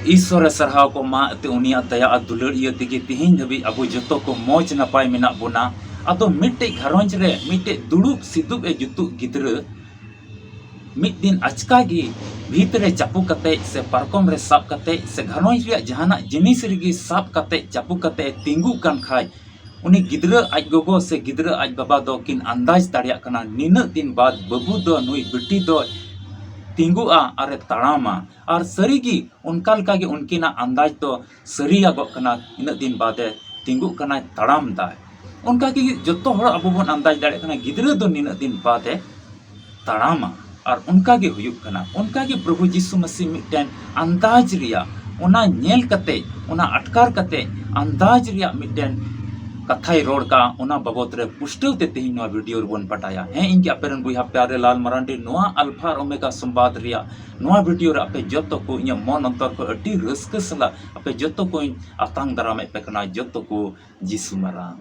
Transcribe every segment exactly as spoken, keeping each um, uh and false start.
ᱤᱥᱥᱚᱨᱮ ᱥᱟᱨᱦᱟᱣ ᱠᱚᱜ ᱢᱟ, ᱮᱱᱛᱮ ᱩᱱᱤᱭᱟᱜ ᱫᱟᱭᱟ ᱟᱨ ᱫᱩᱞᱟᱹᱲ ᱤᱭᱟᱹ ᱛᱮᱜᱮ ᱛᱤᱦᱤᱧ ᱫᱷᱟᱹᱵᱤᱡ ᱟᱵᱚ ᱡᱚᱛᱚ ᱠᱚ ᱢᱚᱡᱽ ᱱᱟᱯᱟᱭ ᱢᱮᱱᱟᱜ ᱵᱚᱱᱟ᱾ ᱟᱫᱚ ᱢᱤᱫᱴᱮᱡ ᱜᱷᱟᱨᱚᱸᱡᱽ ᱨᱮ ᱢᱤᱫᱴᱮᱡ ᱫᱩᱲᱩᱵ ᱥᱤᱫᱩᱵ ᱮ ᱡᱩᱛᱩᱜ ᱜᱤᱫᱽᱨᱟᱹ ᱢᱤᱫ ᱫᱤᱱ ᱟᱪᱠᱟ ᱜᱮ ᱵᱷᱤᱛ ᱨᱮ ᱪᱟᱯᱚ ᱠᱟᱛᱮᱡ ᱥᱮ ᱯᱟᱨᱠᱚᱢ ᱨᱮ ᱥᱟᱵ ᱠᱟᱛᱮᱡ ᱥᱮ ᱜᱷᱟᱨᱚᱸᱡᱽ ᱨᱮᱭᱟᱜ ᱡᱟᱦᱟᱱᱟᱜ ᱡᱤᱱᱤᱥ ᱨᱮᱜᱮ ᱥᱟᱵ ᱠᱟᱛᱮᱡ ᱪᱟᱯᱚ ᱠᱟᱛᱮᱡ ᱮ ᱛᱤᱸᱜᱩᱜ ᱠᱟᱱ ᱠᱷᱟᱡ, ᱩᱱᱤ ᱜᱤᱫᱽᱨᱟᱹ ᱟᱡ ᱜᱚᱜᱚ ᱥᱮ ᱜᱤᱫᱽᱨᱟᱹ ᱟᱡ ᱵᱟᱵᱟ ᱫᱚ ᱠᱤᱱ ᱟᱱᱫᱟᱡᱽ ᱫᱟᱲᱮᱭᱟᱜ ᱠᱟᱱᱟ, ᱱᱤᱱᱟᱹᱜ ᱫᱤᱱ ᱵᱟᱫ ᱵᱟᱹᱵᱩ ᱫᱚ, ᱱᱩᱭ ᱵᱤᱴᱤ ᱫᱚᱭ ᱛᱤᱸᱜᱩᱜᱼᱟ ᱟᱨ ᱮ ᱛᱟᱲᱟᱢᱟ᱾ ᱟᱨ ᱥᱟᱹᱨᱤᱜᱮ ᱚᱱᱠᱟ ᱞᱮᱠᱟᱜᱮ ᱩᱱᱠᱤᱱᱟᱜ ᱟᱱᱫᱟᱡᱽ ᱫᱚ ᱥᱟᱹᱨᱤᱭᱟᱜᱚᱜ ᱠᱟᱱᱟ, ᱤᱱᱟᱹᱜ ᱫᱤᱱ ᱵᱟᱫᱮ ᱛᱤᱸᱜᱩᱜ ᱠᱟᱱᱟᱭ, ᱛᱟᱲᱟᱢ ᱫᱟᱭ᱾ ᱚᱱᱠᱟᱜᱮ ᱡᱚᱛᱚ ᱦᱚᱲ ᱟᱵᱚ ᱵᱚᱱ ᱟᱱᱫᱟᱡᱽ ᱫᱟᱲᱮᱭᱟᱜ ᱠᱟᱱᱟ, ᱜᱤᱫᱽᱨᱟᱹ ᱫᱚ ᱱᱤᱱᱟᱹᱜ ᱫᱤᱱ ᱵᱟᱫᱮ ᱛᱟᱲᱟᱢᱟ᱾ ᱟᱨ ᱚᱱᱠᱟᱜᱮ ᱦᱩᱭᱩᱜ ᱠᱟᱱᱟ᱾ ᱚᱱᱠᱟᱜᱮ ᱯᱨᱚᱵᱷᱩ ᱡᱤᱥᱩ ᱢᱟᱹᱥᱤ ᱢᱤᱫᱴᱮᱱ ᱟᱱᱫᱟᱡᱽ ᱨᱮᱭᱟᱜ, ᱚᱱᱟ ᱧᱮᱞ ᱠᱟᱛᱮ, ᱚᱱᱟ ᱟᱴᱠᱟᱨ ᱠᱟᱛᱮ ᱟᱱᱫᱟᱡᱽ ᱨᱮᱭᱟᱜ ᱢᱤᱫᱴᱮᱱ ᱠᱟᱛᱷᱟᱭ ᱨᱚᱲ ᱠᱟᱜᱼᱟ, ᱚᱱᱟ ᱵᱟᱵᱚᱛ ᱨᱮ ᱯᱩᱥᱴᱟᱹᱣ ᱛᱮ ᱛᱮᱦᱮᱧ ᱱᱚᱣᱟ ᱵᱷᱤᱰᱤᱭᱳ ᱨᱮᱵᱚᱱ ᱵᱟᱰᱟᱭᱟ᱾ ᱦᱮᱸ, ᱤᱧ ᱜᱮ ᱟᱯᱮ ᱨᱮᱱ ᱵᱚᱭᱦᱟ ᱯᱮᱭᱟᱨᱮ ᱞᱟᱞ ᱢᱟᱨᱟᱱᱰᱤ, ᱱᱚᱣᱟ ᱟᱞᱯᱷᱟ ᱟᱨ ᱳᱢᱮᱜᱟ ᱥᱚᱢᱵᱟᱫ ᱨᱮᱭᱟᱜ ᱱᱚᱣᱟ ᱵᱷᱤᱰᱤᱭᱳ ᱨᱮ ᱟᱯᱮ ᱡᱚᱛᱚ ᱠᱚ ᱤᱧᱟᱹᱜ ᱢᱚᱱ ᱚᱱᱛᱚᱨ ᱠᱷᱚᱱ ᱟᱹᱰᱤ ᱨᱟᱹᱥᱠᱟᱹ ᱥᱟᱞᱟᱜ ᱟᱯᱮ ᱡᱚᱛᱚ ᱠᱚᱧ ᱟᱛᱟᱝ ᱫᱟᱨᱟᱢᱮᱫ ᱯᱮ ᱠᱟᱱᱟ, ᱡᱚᱛᱚ ᱠᱚ ᱡᱤᱥᱩ ᱢᱟᱨᱟᱝ᱾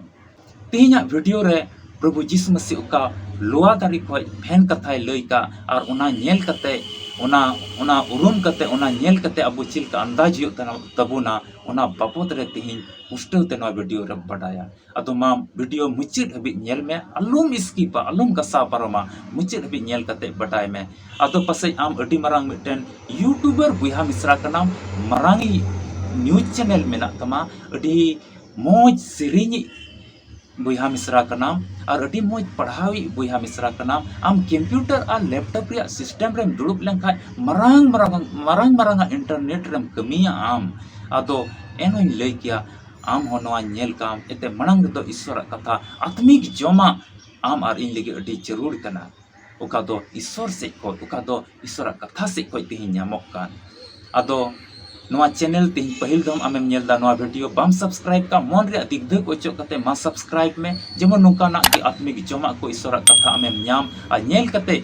ᱛᱮᱦᱮᱧᱟᱜ ᱵᱷᱤᱰᱤᱭᱳ ᱨᱮ ᱯᱨᱚᱵᱷᱩ ᱡᱤᱥᱩ ᱢᱟᱹᱥᱤ ᱚᱠᱟ ᱞᱚᱣᱟ ᱫᱟᱨᱮ ᱠᱷᱚᱡ ᱯᱷᱮᱱ ᱠᱟᱛᱷᱟᱭ ᱞᱟᱹᱭ ᱠᱟᱜ, ᱟᱨ ᱚᱱᱟ ᱧᱮᱞ ᱠᱟᱛᱮ, ᱚᱱᱟ, ᱚᱱᱟ ᱩᱨᱩᱢ ᱠᱟᱛᱮ, ᱚᱱᱟ ᱧᱮᱞ ᱠᱟᱛᱮ ᱟᱵᱚ ᱪᱮᱫ ᱞᱮᱠᱟ ᱟᱱᱫᱟᱡᱽ ᱦᱩᱭᱩᱜ ᱛᱟᱵᱚᱱᱟ, ᱚᱱᱟ ᱵᱟᱵᱚᱛ ᱨᱮ ᱛᱮᱦᱮᱧ ᱯᱩᱥᱴᱟᱹᱣ ᱛᱮ ᱱᱚᱣᱟ ᱵᱷᱤᱰᱤᱭᱳ ᱨᱮ ᱵᱟᱰᱟᱭᱟ᱾ ᱟᱫᱚ ᱢᱟ ᱵᱷᱤᱰᱤᱭᱳ ᱢᱩᱪᱟᱹᱫ ᱦᱟᱹᱵᱤᱡ ᱧᱮᱞ ᱢᱮ, ᱟᱞᱚᱢ ᱥᱠᱤᱯᱟ, ᱟᱞᱚᱢ ᱜᱟᱥᱟᱣ ᱯᱟᱨᱚᱢᱟ, ᱢᱩᱪᱟᱹᱫ ᱦᱟᱹᱵᱤᱡ ᱧᱮᱞ ᱠᱟᱛᱮ ᱵᱟᱰᱟᱭ ᱢᱮ᱾ ᱟᱫᱚ ᱯᱟᱥᱮᱡ ᱟᱢ ᱟᱹᱰᱤ ᱢᱟᱨᱟᱝ ᱢᱤᱫᱴᱮᱱ ᱭᱩᱴᱩᱵᱟᱨ ᱵᱚᱭᱦᱟ ᱢᱤᱥᱨᱟ ᱠᱟᱱᱟᱢ, ᱢᱟᱨᱟᱝ ᱱᱤᱭᱩᱡᱽ ᱪᱮᱱᱮᱞ ᱢᱮᱱᱟᱜ ᱛᱟᱢᱟ, ᱟᱹᱰᱤ ᱢᱚᱡᱽ ᱥᱮᱨᱮᱧᱤᱡ ᱵᱚᱭᱦᱟ ᱢᱤᱥᱨᱟ ᱠᱟᱱᱟᱢ, ᱟᱨ ᱟᱹᱰᱤ ᱢᱚᱡᱽ ᱯᱟᱲᱦᱟᱣᱤᱡ ᱵᱚᱭᱦᱟ ᱢᱤᱥᱨᱟ ᱠᱟᱱᱟᱢ᱾ ᱟᱢ ᱠᱚᱢᱯᱤᱭᱩᱴᱟᱨ ᱟᱨ ᱞᱮᱯᱴᱚᱯ ᱨᱮᱭᱟᱜ ᱥᱤᱥᱴᱮᱢ ᱨᱮᱢ ᱫᱩᱲᱩᱵ ᱞᱮᱱᱠᱷᱟᱡ ᱢᱟᱨᱟᱝ ᱢᱟᱨᱟᱝ, ᱢᱟᱨᱟᱝ ᱢᱟᱨᱟᱝ ᱟᱜ ᱤᱱᱴᱟᱨᱱᱮᱴ ᱨᱮᱢ ᱠᱟᱹᱢᱤᱭᱟ ᱟᱢ᱾ ᱟᱫᱚ ᱮᱱᱦᱚᱧ ᱞᱟᱹᱭ ᱠᱮᱭᱟ, ᱟᱢ ᱦᱚᱸ ᱱᱚᱣᱟ ᱧᱮᱞ ᱠᱟᱢ, ᱮᱱᱛᱮ ᱢᱟᱲᱟᱝ ᱨᱮᱫᱚ ᱤᱥᱥᱚᱨᱟᱜ ᱠᱟᱛᱷᱟ, ᱟᱛᱢᱤᱠ ᱡᱚᱢᱟᱜ ᱟᱢ ᱟᱨ ᱤᱧ ᱞᱟᱹᱜᱤᱫ ᱟᱹᱰᱤ ᱡᱟᱹᱨᱩᱲ ᱠᱟᱱᱟ᱾ ᱚᱠᱟ ᱫᱚ ᱤᱥᱥᱚᱨ ᱥᱮᱫ ᱠᱷᱚᱡ, ᱚᱠᱟ ᱫᱚ ᱤᱥᱥᱚᱨᱟᱜ ᱠᱟᱛᱷᱟ ᱥᱮᱫ ᱠᱷᱚᱡ ᱛᱮᱦᱮᱧ ᱧᱟᱢᱚᱜ ᱠᱟᱱ᱾ ᱟᱫᱚ ᱱᱚᱣᱟ ᱪᱮᱱᱮᱞ ᱛᱮᱦᱮᱧ ᱯᱟᱹᱦᱤᱞ ᱫᱚᱢ ᱟᱢᱮᱢ ᱧᱮᱞ ᱫᱟ, ᱱᱚᱣᱟ ᱵᱷᱤᱰᱤᱭᱳ ᱵᱟᱢ ᱥᱟᱵᱥᱠᱨᱟᱭᱤᱵ ᱠᱟᱜ, ᱢᱚᱱ ᱨᱮᱭᱟᱜ ᱫᱤᱜᱫᱷᱟᱹᱠ ᱚᱪᱚᱜ ᱠᱟᱛᱮ ᱢᱟ ᱥᱟᱵᱥᱠᱨᱟᱭᱤᱵ ᱢᱮ, ᱡᱮᱢᱚᱱ ᱱᱚᱝᱠᱟᱱᱟᱜ ᱜᱮ ᱟᱛᱢᱤᱠ ᱡᱚᱢᱟᱜ ᱠᱚ ᱤᱥᱥᱚᱨᱟᱜ ᱠᱟᱛᱷᱟ ᱟᱢᱮᱢ ᱧᱟᱢ ᱟᱨ ᱧᱮᱞ ᱠᱟᱛᱮ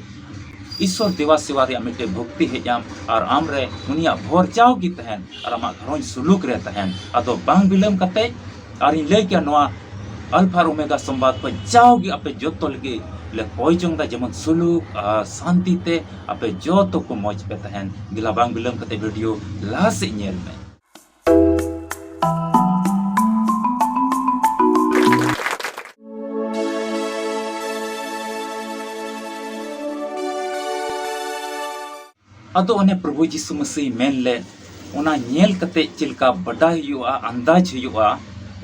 ᱤᱥᱥᱚᱨ ᱫᱮᱵᱟ ᱥᱮᱵᱟ ᱨᱮᱭᱟᱜ ᱢᱤᱫᱴᱮᱡ ᱵᱷᱚᱠᱛᱤ ᱦᱮᱡ ᱟᱢ ᱟᱨ ᱟᱢ ᱨᱮ ᱩᱱᱤᱭᱟᱜ ᱵᱷᱚᱨᱡᱟᱣ ᱜᱮ ᱛᱟᱦᱮᱱ ᱟᱨ ᱟᱢᱟᱜ ᱜᱷᱟᱨᱚᱸᱡᱽ ᱥᱩᱞᱩᱠ ᱨᱮ ᱛᱟᱦᱮᱱ᱾ ᱟᱫᱚ ᱵᱟᱝ ᱵᱤᱞᱚᱢ ᱠᱟᱛᱮ, ᱟᱨᱤᱧ ᱞᱟᱹᱭ ᱠᱮᱭᱟ, ᱱᱚᱣᱟ ᱟᱞᱯᱷᱟ ᱟᱨ ᱳᱢᱮᱜᱟ ᱥᱚᱢᱵᱟᱫ ᱠᱷᱚᱱ ᱡᱟᱣᱜᱮ ᱟᱯᱮ ᱡᱚᱛᱚ ᱞᱟᱹᱜᱤᱫ ᱞᱮ ᱠᱚᱭ ᱡᱚᱝ ᱫᱟ, ᱡᱮᱢᱚᱱ ᱥᱩᱞᱩᱠ ᱟᱨ ᱥᱟᱱᱛᱤ ᱛᱮ ᱟᱯᱮ ᱡᱚᱛᱚ ᱠᱚ ᱢᱚᱡᱽ ᱯᱮ ᱛᱟᱦᱮᱱ᱾ ᱫᱮᱞᱟ ᱵᱟᱝ ᱵᱤᱞᱚᱢ ᱠᱟᱛᱮ ᱵᱷᱤᱰᱤᱭᱳ ᱞᱟᱦᱟ ᱥᱮᱫ ᱧᱮᱞ ᱢᱮ᱾ ᱟᱫᱚ ᱚᱱᱮ ᱯᱨᱚᱵᱷᱩ ᱡᱤᱥᱩ ᱢᱟᱹᱥᱤ ᱢᱮᱱ ᱞᱮᱫ, ᱚᱱᱟ ᱧᱮᱞ ᱠᱟᱛᱮ ᱪᱮᱫ ᱞᱮᱠᱟ ᱵᱟᱰᱟᱭ ᱦᱩᱭᱩᱜᱼᱟ, ᱟᱱᱫᱟᱡᱽ ᱦᱩᱭᱩᱜᱼᱟ,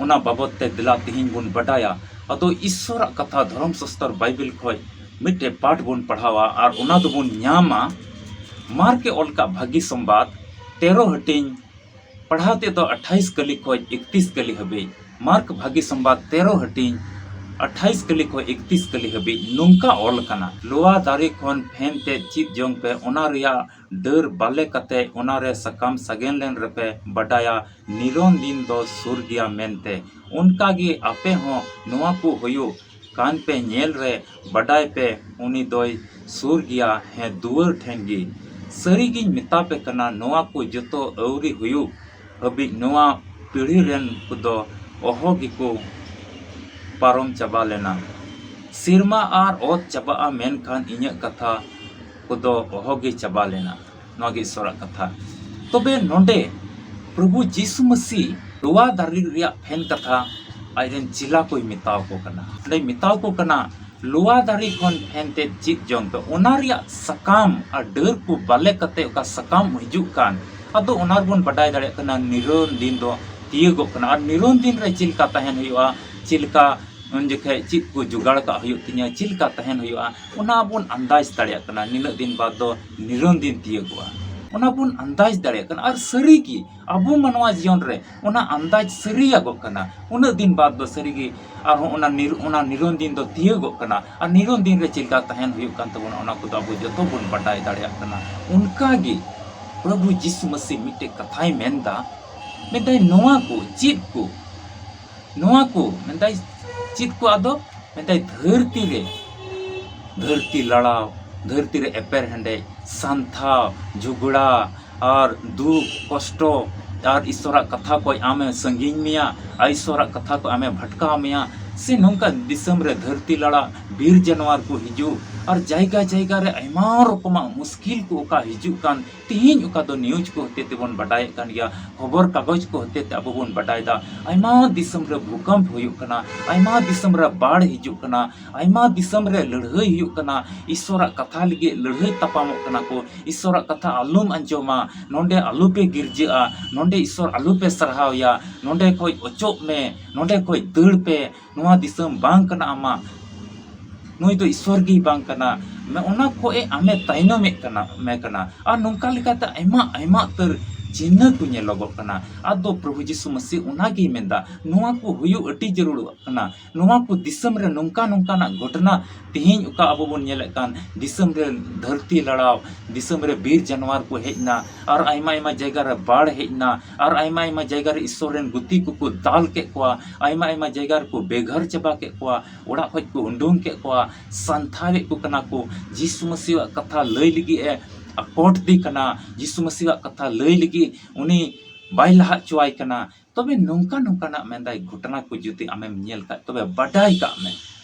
ᱚᱱᱟ ᱵᱟᱵᱚᱛ ᱛᱮ ᱫᱮᱞᱟ ᱛᱮᱦᱮᱧ ᱵᱚᱱ ᱵᱟᱰᱟᱭᱟ᱾ ᱟᱫᱚ ᱤᱥᱥᱚᱨᱟᱜ ᱠᱟᱛᱷᱟ ᱫᱷᱚᱨᱚᱢ ᱥᱟᱥᱛᱚᱨ ᱵᱟᱭᱵᱮᱞ ᱠᱷᱚᱡ ᱢᱤᱫᱴᱮᱡ ᱯᱟᱴ ᱵᱚᱱ ᱯᱟᱲᱦᱟᱣᱟ ᱟᱨ ᱚᱱᱟ ᱫᱚᱵᱚᱱ ᱧᱟᱢᱟ ᱢᱟᱨᱠᱮ ᱚᱞ ᱠᱟᱜ ᱵᱷᱟᱹᱜᱤ ᱥᱚᱢᱵᱟᱫ ᱛᱮᱨᱚ ᱦᱟᱹᱴᱤᱧ, ᱯᱟᱲᱦᱟᱣ ᱛᱮᱫᱚ ᱟᱴᱷᱟᱭᱤᱥ ᱠᱟᱹᱞᱤ ᱠᱷᱚᱡ ᱤᱠᱛᱤᱥ ᱠᱟᱹᱞᱤ ᱦᱟᱹᱵᱤᱡ᱾ ᱢᱟᱨᱠ ᱵᱷᱟᱹᱜᱤ ᱥᱚᱢᱵᱟᱫ ᱛᱮᱨᱚ ᱦᱟᱹᱴᱤᱧ, ᱟᱴᱷᱟᱭᱤᱥ ᱠᱟᱹᱞᱤ ᱠᱷᱚᱡ ᱤᱠᱛᱤᱥ ᱠᱟᱹᱞᱤ ᱦᱟᱹᱵᱤᱡ ᱱᱚᱝᱠᱟ ᱚᱞ ᱟᱠᱟᱱᱟ, ᱞᱚᱣᱟ ᱫᱟᱨᱮ ᱠᱷᱚᱱ ᱯᱷᱮᱱ ᱛᱮ ᱪᱮᱫ ᱡᱚᱝ ᱯᱮ, ᱚᱱᱟ ᱨᱮᱭᱟᱜ ᱰᱟᱹᱨ ᱵᱟᱞᱮ ᱠᱟᱛᱮ ᱚᱱᱟ ᱨᱮ ᱥᱟᱠᱟᱢ ᱥᱟᱜᱮᱱ ᱞᱮᱱ ᱨᱮᱯᱮ ᱵᱟᱰᱟᱭᱟ, ᱱᱤᱨᱚᱱ ᱫᱤᱱ ᱫᱚ ᱥᱩᱨ ᱜᱮᱭᱟ ᱢᱮᱱᱛᱮ᱾ ᱚᱱᱠᱟ ᱜᱮ ᱟᱯᱮ ᱦᱚᱸ ᱱᱚᱣᱟ ᱠᱚ ᱦᱩᱭᱩᱜ ᱠᱟᱱ ᱯᱮ ᱧᱮᱞ ᱨᱮ ᱵᱟᱰᱟᱭ ᱯᱮ, ᱩᱱᱤ ᱫᱚᱭ ᱥᱩᱨ ᱜᱮᱭᱟ, ᱦᱮᱸ, ᱫᱩᱣᱟᱹᱨ ᱴᱷᱮᱱ ᱜᱮ᱾ ᱥᱟᱹᱨᱤ ᱜᱤᱧ ᱢᱮᱛᱟ ᱯᱮ ᱠᱟᱱᱟ, ᱱᱚᱣᱟ ᱠᱚ ᱡᱚᱛᱚ ᱟᱹᱣᱨᱤ ᱦᱩᱭᱩᱜ ᱦᱟᱹᱵᱤᱡ ᱱᱚᱣᱟ ᱯᱤᱲᱦᱤ ᱨᱮᱱ ᱠᱚᱫᱚ ᱚᱦᱚ ᱜᱮᱠᱚ ᱯᱟᱨᱚᱢ ᱪᱟᱵᱟ ᱞᱮᱱᱟ᱾ ᱥᱮᱨᱢᱟ ᱟᱨ ᱚᱛ ᱪᱟᱵᱟᱜᱼᱟ, ᱢᱮᱱᱠᱷᱟᱱ ᱤᱧᱟᱹᱜ ᱠᱟᱛᱷᱟ ᱠᱚᱫᱚ ᱚᱦᱚ ᱜᱮ ᱪᱟᱵᱟ ᱞᱮᱱᱟ᱾ ᱱᱚᱣᱟ ᱜᱮ ᱤᱥᱚᱨᱟᱜ ᱠᱟᱛᱷᱟ᱾ ᱛᱚᱵᱮ ᱱᱚᱰᱮ ᱯᱨᱚᱵᱷᱩ ᱡᱤᱥᱩ ᱢᱟᱹᱥᱤ ᱞᱚᱣᱟ ᱫᱟᱨᱮ ᱨᱮᱭᱟᱜ ᱯᱷᱮᱱ ᱠᱟᱛᱷᱟ ᱟᱡᱨᱮᱱ ᱪᱮᱞᱟ ᱠᱚᱭ ᱢᱮᱛᱟᱣ ᱠᱚ ᱠᱟᱱᱟ᱾ ᱚᱸᱰᱮᱭ ᱢᱮᱛᱟᱣ ᱠᱚ ᱠᱟᱱᱟ, ᱞᱚᱣᱟ ᱫᱟᱨᱮ ᱠᱷᱚᱱ ᱯᱷᱮᱱ ᱛᱮ ᱪᱮᱫ ᱡᱚᱝ ᱯᱮ, ᱚᱱᱟ ᱨᱮᱭᱟᱜ ᱥᱟᱠᱟᱢ ᱟᱨ ᱰᱟᱹᱨ ᱠᱚ ᱵᱟᱞᱮ ᱠᱟᱛᱮ ᱚᱠᱟ ᱥᱟᱠᱟᱢ ᱦᱤᱡᱩᱜ ᱠᱟᱱ, ᱟᱫᱚ ᱚᱱᱟ ᱨᱮᱵᱚᱱ ᱵᱟᱰᱟᱭ ᱫᱟᱲᱮᱭᱟᱜ ᱠᱟᱱᱟ ᱱᱤᱨᱚᱱ ᱫᱤᱱ ᱫᱚ ᱛᱤᱭᱟᱹᱜᱚᱜ ᱠᱟᱱᱟ᱾ ᱟᱨ ᱱᱤᱨᱚᱱ ᱫᱤᱱ ᱨᱮ ᱪᱮᱫ ᱞᱮᱠᱟ ᱛᱟᱦᱮᱱ ᱦᱩᱭᱩᱜᱼᱟ, ᱪᱮᱫ ᱞᱮᱠᱟ ᱩᱱ ᱡᱚᱠᱷᱮᱡ ᱪᱮᱫ ᱠᱚ ᱡᱚᱜᱟᱲ ᱠᱟᱜ ᱦᱩᱭᱩᱜ ᱛᱤᱧᱟᱹ, ᱪᱮᱫ ᱞᱮᱠᱟ ᱛᱟᱦᱮᱱ ᱦᱩᱭᱩᱜᱼᱟ, ᱚᱱᱟ ᱵᱚᱱ ᱟᱱᱫᱟᱡᱽ ᱫᱟᱲᱮᱭᱟᱜ ᱠᱟᱱᱟ᱾ ᱱᱤᱱᱟᱹᱜ ᱫᱤᱱ ᱵᱟᱫᱽ ᱫᱚ ᱱᱤᱨᱚᱱ ᱫᱤᱱ ᱛᱤᱭᱟᱹᱜᱚᱜᱼᱟ, ᱚᱱᱟ ᱵᱚᱱ ᱟᱱᱫᱟᱡᱽ ᱫᱟᱲᱮᱭᱟᱜ ᱠᱟᱱᱟ᱾ ᱟᱨ ᱥᱟᱹᱨᱤᱜᱮ ᱟᱵᱚ ᱢᱟᱱᱣᱟ ᱡᱤᱭᱚᱱ ᱨᱮ ᱚᱱᱟ ᱟᱱᱫᱟᱡᱽ ᱥᱟᱹᱨᱤᱭᱟᱜᱚᱜ ᱠᱟᱱᱟ᱾ ᱩᱱᱟᱹᱜ ᱫᱤᱱ ᱵᱟᱫᱽ ᱫᱚ ᱥᱟᱹᱨᱤᱜᱮ ᱟᱨᱦᱚᱸ ᱚᱱᱟ ᱱᱤᱨ-, ᱚᱱᱟ ᱱᱤᱨᱚᱱ ᱫᱤᱱ ᱫᱚ ᱛᱤᱭᱟᱹᱜᱚᱜ ᱠᱟᱱᱟ᱾ ᱟᱨ ᱱᱤᱨᱚᱱ ᱫᱤᱱ ᱨᱮ ᱪᱮᱫ ᱞᱮᱠᱟ ᱛᱟᱦᱮᱱ ᱦᱩᱭᱩᱜ ᱠᱟᱱ ᱛᱟᱵᱚᱱᱟ, ᱚᱱᱟ ᱠᱚᱫᱚ ᱟᱵᱚ ᱡᱚᱛᱚ ᱵᱚᱱ ᱵᱟᱰᱟᱭ ᱫᱟᱲᱮᱭᱟᱜ ᱠᱟᱱᱟ᱾ ᱚᱱᱠᱟᱜᱮ ᱯᱨᱚᱵᱷᱩ ᱡᱤᱥᱩ ᱢᱟᱹᱥᱤ ᱢᱤᱫᱴᱮᱡ ᱠᱟᱛᱷᱟᱭ ᱢᱮᱱᱫᱟ, ᱢᱮᱱᱫᱟᱭ, ᱱᱚᱣᱟ ᱠᱚ ᱪᱮᱫ ᱠᱚ ᱱᱚᱣᱟ ᱠᱚ ᱢᱮᱱᱫᱟᱭ, ᱪᱮᱫ ᱠᱚ ᱟᱫᱚ? ᱢᱮᱱᱫᱟᱭ, ᱫᱷᱟᱹᱨᱛᱤ ᱨᱮ, ᱫᱷᱟᱹᱨᱛᱤ ᱞᱟᱲᱟᱣ, ᱫᱷᱟᱹᱨᱛᱤ ᱨᱮ ᱮᱯᱮᱨ ᱦᱮᱸᱰᱮᱡ, ᱥᱟᱱᱛᱷᱟᱣ, ᱡᱷᱚᱜᱽᱲᱟ, ᱟᱨ ᱫᱩᱠ, ᱠᱚᱥᱴᱚ, ᱟᱨ ᱤᱥᱚᱨᱟᱜ ᱠᱟᱛᱷᱟ ᱠᱷᱚᱡ ᱟᱢᱮ ᱥᱟᱺᱜᱤᱧ ᱢᱮᱭᱟ, ᱟᱨ ᱤᱥᱚᱨᱟᱜ ᱠᱟᱛᱷᱟ ᱠᱷᱚᱡ ᱟᱢᱮ ᱵᱷᱟᱴᱠᱟᱣ ᱢᱮᱭᱟ, ᱥᱮ ᱱᱚᱝᱠᱟ ᱫᱤᱥᱚᱢ ᱨᱮ ᱫᱷᱟᱹᱨᱛᱤ ᱞᱟᱲᱟ ᱵᱤᱨ ᱡᱟᱱᱣᱟᱨ ᱠᱚ ᱦᱤᱡᱩᱜ ᱟᱨ ᱡᱟᱭᱜᱟ ᱡᱟᱭᱜᱟ ᱨᱮ ᱟᱭᱢᱟ ᱨᱚᱠᱚᱢᱟᱜ ᱢᱩᱥᱠᱤᱞ ᱠᱚ ᱚᱠᱟ ᱦᱤᱡᱩᱜ ᱠᱟᱱ, ᱛᱤᱦᱤᱧ ᱚᱠᱟ ᱫᱚ ᱱᱤᱭᱩᱡᱽ ᱠᱚ ᱦᱚᱛᱮ ᱛᱮᱵᱚᱱ ᱵᱟᱰᱟᱭᱮᱫ ᱠᱟᱱ ᱜᱮᱭᱟ, ᱠᱷᱚᱵᱚᱨ ᱠᱟᱜᱚᱡᱽ ᱠᱚ ᱦᱚᱛᱮ ᱛᱮ ᱟᱵᱚ ᱵᱚᱱ ᱵᱟᱰᱟᱭᱮᱫᱟ᱾ ᱟᱭᱢᱟ ᱫᱤᱥᱚᱢ ᱨᱮ ᱵᱷᱩᱠᱟᱢᱯ ᱦᱩᱭᱩᱜ ᱠᱟᱱᱟ, ᱟᱭᱢᱟ ᱫᱤᱥᱚᱢ ᱨᱮ ᱵᱟᱲ ᱦᱤᱡᱩᱜ ᱠᱟᱱᱟ, ᱟᱭᱢᱟ ᱫᱤᱥᱚᱢ ᱨᱮ ᱞᱟᱹᱲᱦᱟᱹᱭ ᱦᱩᱭᱩᱜ ᱠᱟᱱᱟ, ᱤᱥᱥᱚᱨᱟᱜ ᱠᱟᱛᱷᱟ ᱞᱟᱹᱜᱤᱫ ᱞᱟᱹᱲᱦᱟᱹᱭ ᱛᱟᱯᱟᱢᱚᱜ ᱠᱟᱱᱟ ᱠᱚ, ᱤᱥᱥᱚᱨᱟᱜ ᱠᱟᱛᱷᱟ ᱟᱞᱚᱢ ᱟᱸᱡᱚᱢᱟ, ᱱᱚᱰᱮ ᱟᱞᱚᱯᱮ ᱜᱤᱨᱡᱟᱹᱜᱼᱟ, ᱱᱚᱰᱮ ᱤᱥᱥᱚᱨ ᱟᱞᱚᱯᱮ ᱥᱟᱨᱦᱟᱣᱭᱟ, ᱱᱚᱰᱮ ᱠᱷᱚᱡ ᱚᱪᱚᱜ ᱢᱮ, ᱱᱚᱰᱮ ᱠᱷᱚᱡ ᱫᱟᱹᱲ ᱯᱮ, ᱱᱚᱣᱟ ᱫᱤᱥᱚᱢ ᱵᱟᱝ ᱠᱟᱱᱟ ᱟᱢᱟᱜ, ᱱᱩᱭ ᱫᱚ ᱤᱥᱥᱚᱨ ᱜᱮ ᱵᱟᱝ ᱠᱟᱱᱟ, ᱢᱮ ᱚᱱᱟ ᱠᱷᱚᱡ ᱮ ᱟᱢᱮ ᱛᱟᱭᱱᱚᱢᱮᱫ ᱠᱟᱱᱟ, ᱢᱮ ᱠᱟᱱᱟ᱾ ᱟᱨ ᱱᱚᱝᱠᱟ ᱞᱮᱠᱟᱛᱮ ᱟᱭᱢᱟ ᱟᱭᱢᱟ ᱩᱛᱟᱹᱨ ᱪᱤᱱᱦᱟᱹ ᱠᱚ ᱧᱮᱞᱚᱜᱚᱜ ᱠᱟᱱᱟ᱾ ᱟᱫᱚ ᱯᱨᱚᱵᱷᱩ ᱡᱤᱥᱩ ᱢᱟᱹᱥᱤ ᱚᱱᱟᱜᱮᱭ ᱢᱮᱱᱫᱟ, ᱱᱚᱣᱟ ᱠᱚ ᱦᱩᱭᱩᱜ ᱟᱹᱰᱤ ᱡᱟᱹᱨᱩᱲᱚᱜ ᱠᱟᱱᱟ᱾ ᱱᱚᱣᱟ ᱠᱚ ᱫᱤᱥᱚᱢ ᱨᱮ ᱱᱚᱝᱠᱟ ᱱᱚᱝᱠᱟᱱᱟᱜ ᱜᱷᱚᱴᱚᱱᱟ ᱛᱮᱦᱮᱧ ᱚᱠᱟ ᱟᱵᱚ ᱵᱚᱱ ᱧᱮᱞᱮᱫ ᱠᱟᱱ, ᱫᱤᱥᱚᱢ ᱨᱮ ᱫᱷᱟᱹᱨᱛᱤ ᱞᱟᱲᱟᱣ, ᱫᱤᱥᱚᱢ ᱨᱮ ᱵᱤᱨ ᱡᱟᱱᱣᱟᱨ ᱠᱚ ᱦᱮᱡ ᱮᱱᱟ, ᱟᱨ ᱟᱭᱢᱟ ᱟᱭᱢᱟ ᱡᱟᱭᱜᱟ ᱨᱮ ᱵᱟᱲ ᱦᱮᱡ ᱮᱱᱟ, ᱟᱨ ᱟᱭᱢᱟ ᱟᱭᱢᱟ ᱡᱟᱭᱜᱟ ᱨᱮ ᱤᱥᱥᱚᱨ ᱨᱮᱱ ᱜᱩᱛᱤ ᱠᱚᱠᱚ ᱫᱟᱞ ᱠᱮᱫ ᱠᱚᱣᱟ, ᱟᱭᱢᱟ ᱟᱭᱢᱟ ᱡᱟᱭᱜᱟ ᱨᱮᱠᱚ ᱵᱮᱜᱷᱟᱨ ᱪᱟᱵᱟ ᱠᱮᱫ ᱠᱚᱣᱟ, ᱚᱲᱟᱜ ᱠᱷᱚᱡ ᱠᱚ ᱩᱰᱩᱝ ᱠᱮᱫ ᱠᱚᱣᱟ, ᱥᱟᱱᱛᱷᱟᱣᱮᱫ ᱠᱚ ᱠᱟᱱᱟ ᱠᱚ, ᱡᱤᱥᱩ ᱢᱟᱹᱥᱤᱣᱟᱜ ᱠᱟᱛᱷᱟ ᱞᱟᱹᱭ ᱞᱟᱹᱜᱤᱫ ᱮ ᱟᱠᱚᱴ ᱫᱮ ᱠᱟᱱᱟ, ᱡᱤᱥᱩ ᱢᱟᱹᱥᱤᱣᱟᱜ ᱠᱟᱛᱷᱟ ᱞᱟᱹᱭ ᱞᱟᱹᱜᱤᱫ ᱩᱱᱤ ᱵᱟᱭ ᱞᱟᱦᱟ ᱦᱚᱪᱚᱣᱟᱭ ᱠᱟᱱᱟ᱾ ᱛᱚᱵᱮ ᱱᱚᱝᱠᱟ ᱱᱚᱝᱠᱟᱱᱟᱜ ᱢᱮᱱᱫᱟᱭ ᱜᱷᱚᱴᱚᱱᱟ ᱠᱚ ᱡᱩᱫᱤ ᱟᱢᱮᱢ ᱧᱮᱞ ᱠᱷᱟᱡ, ᱛᱚᱵᱮ ᱵᱟᱰᱟᱭ ᱠᱟᱜ ᱢᱮ,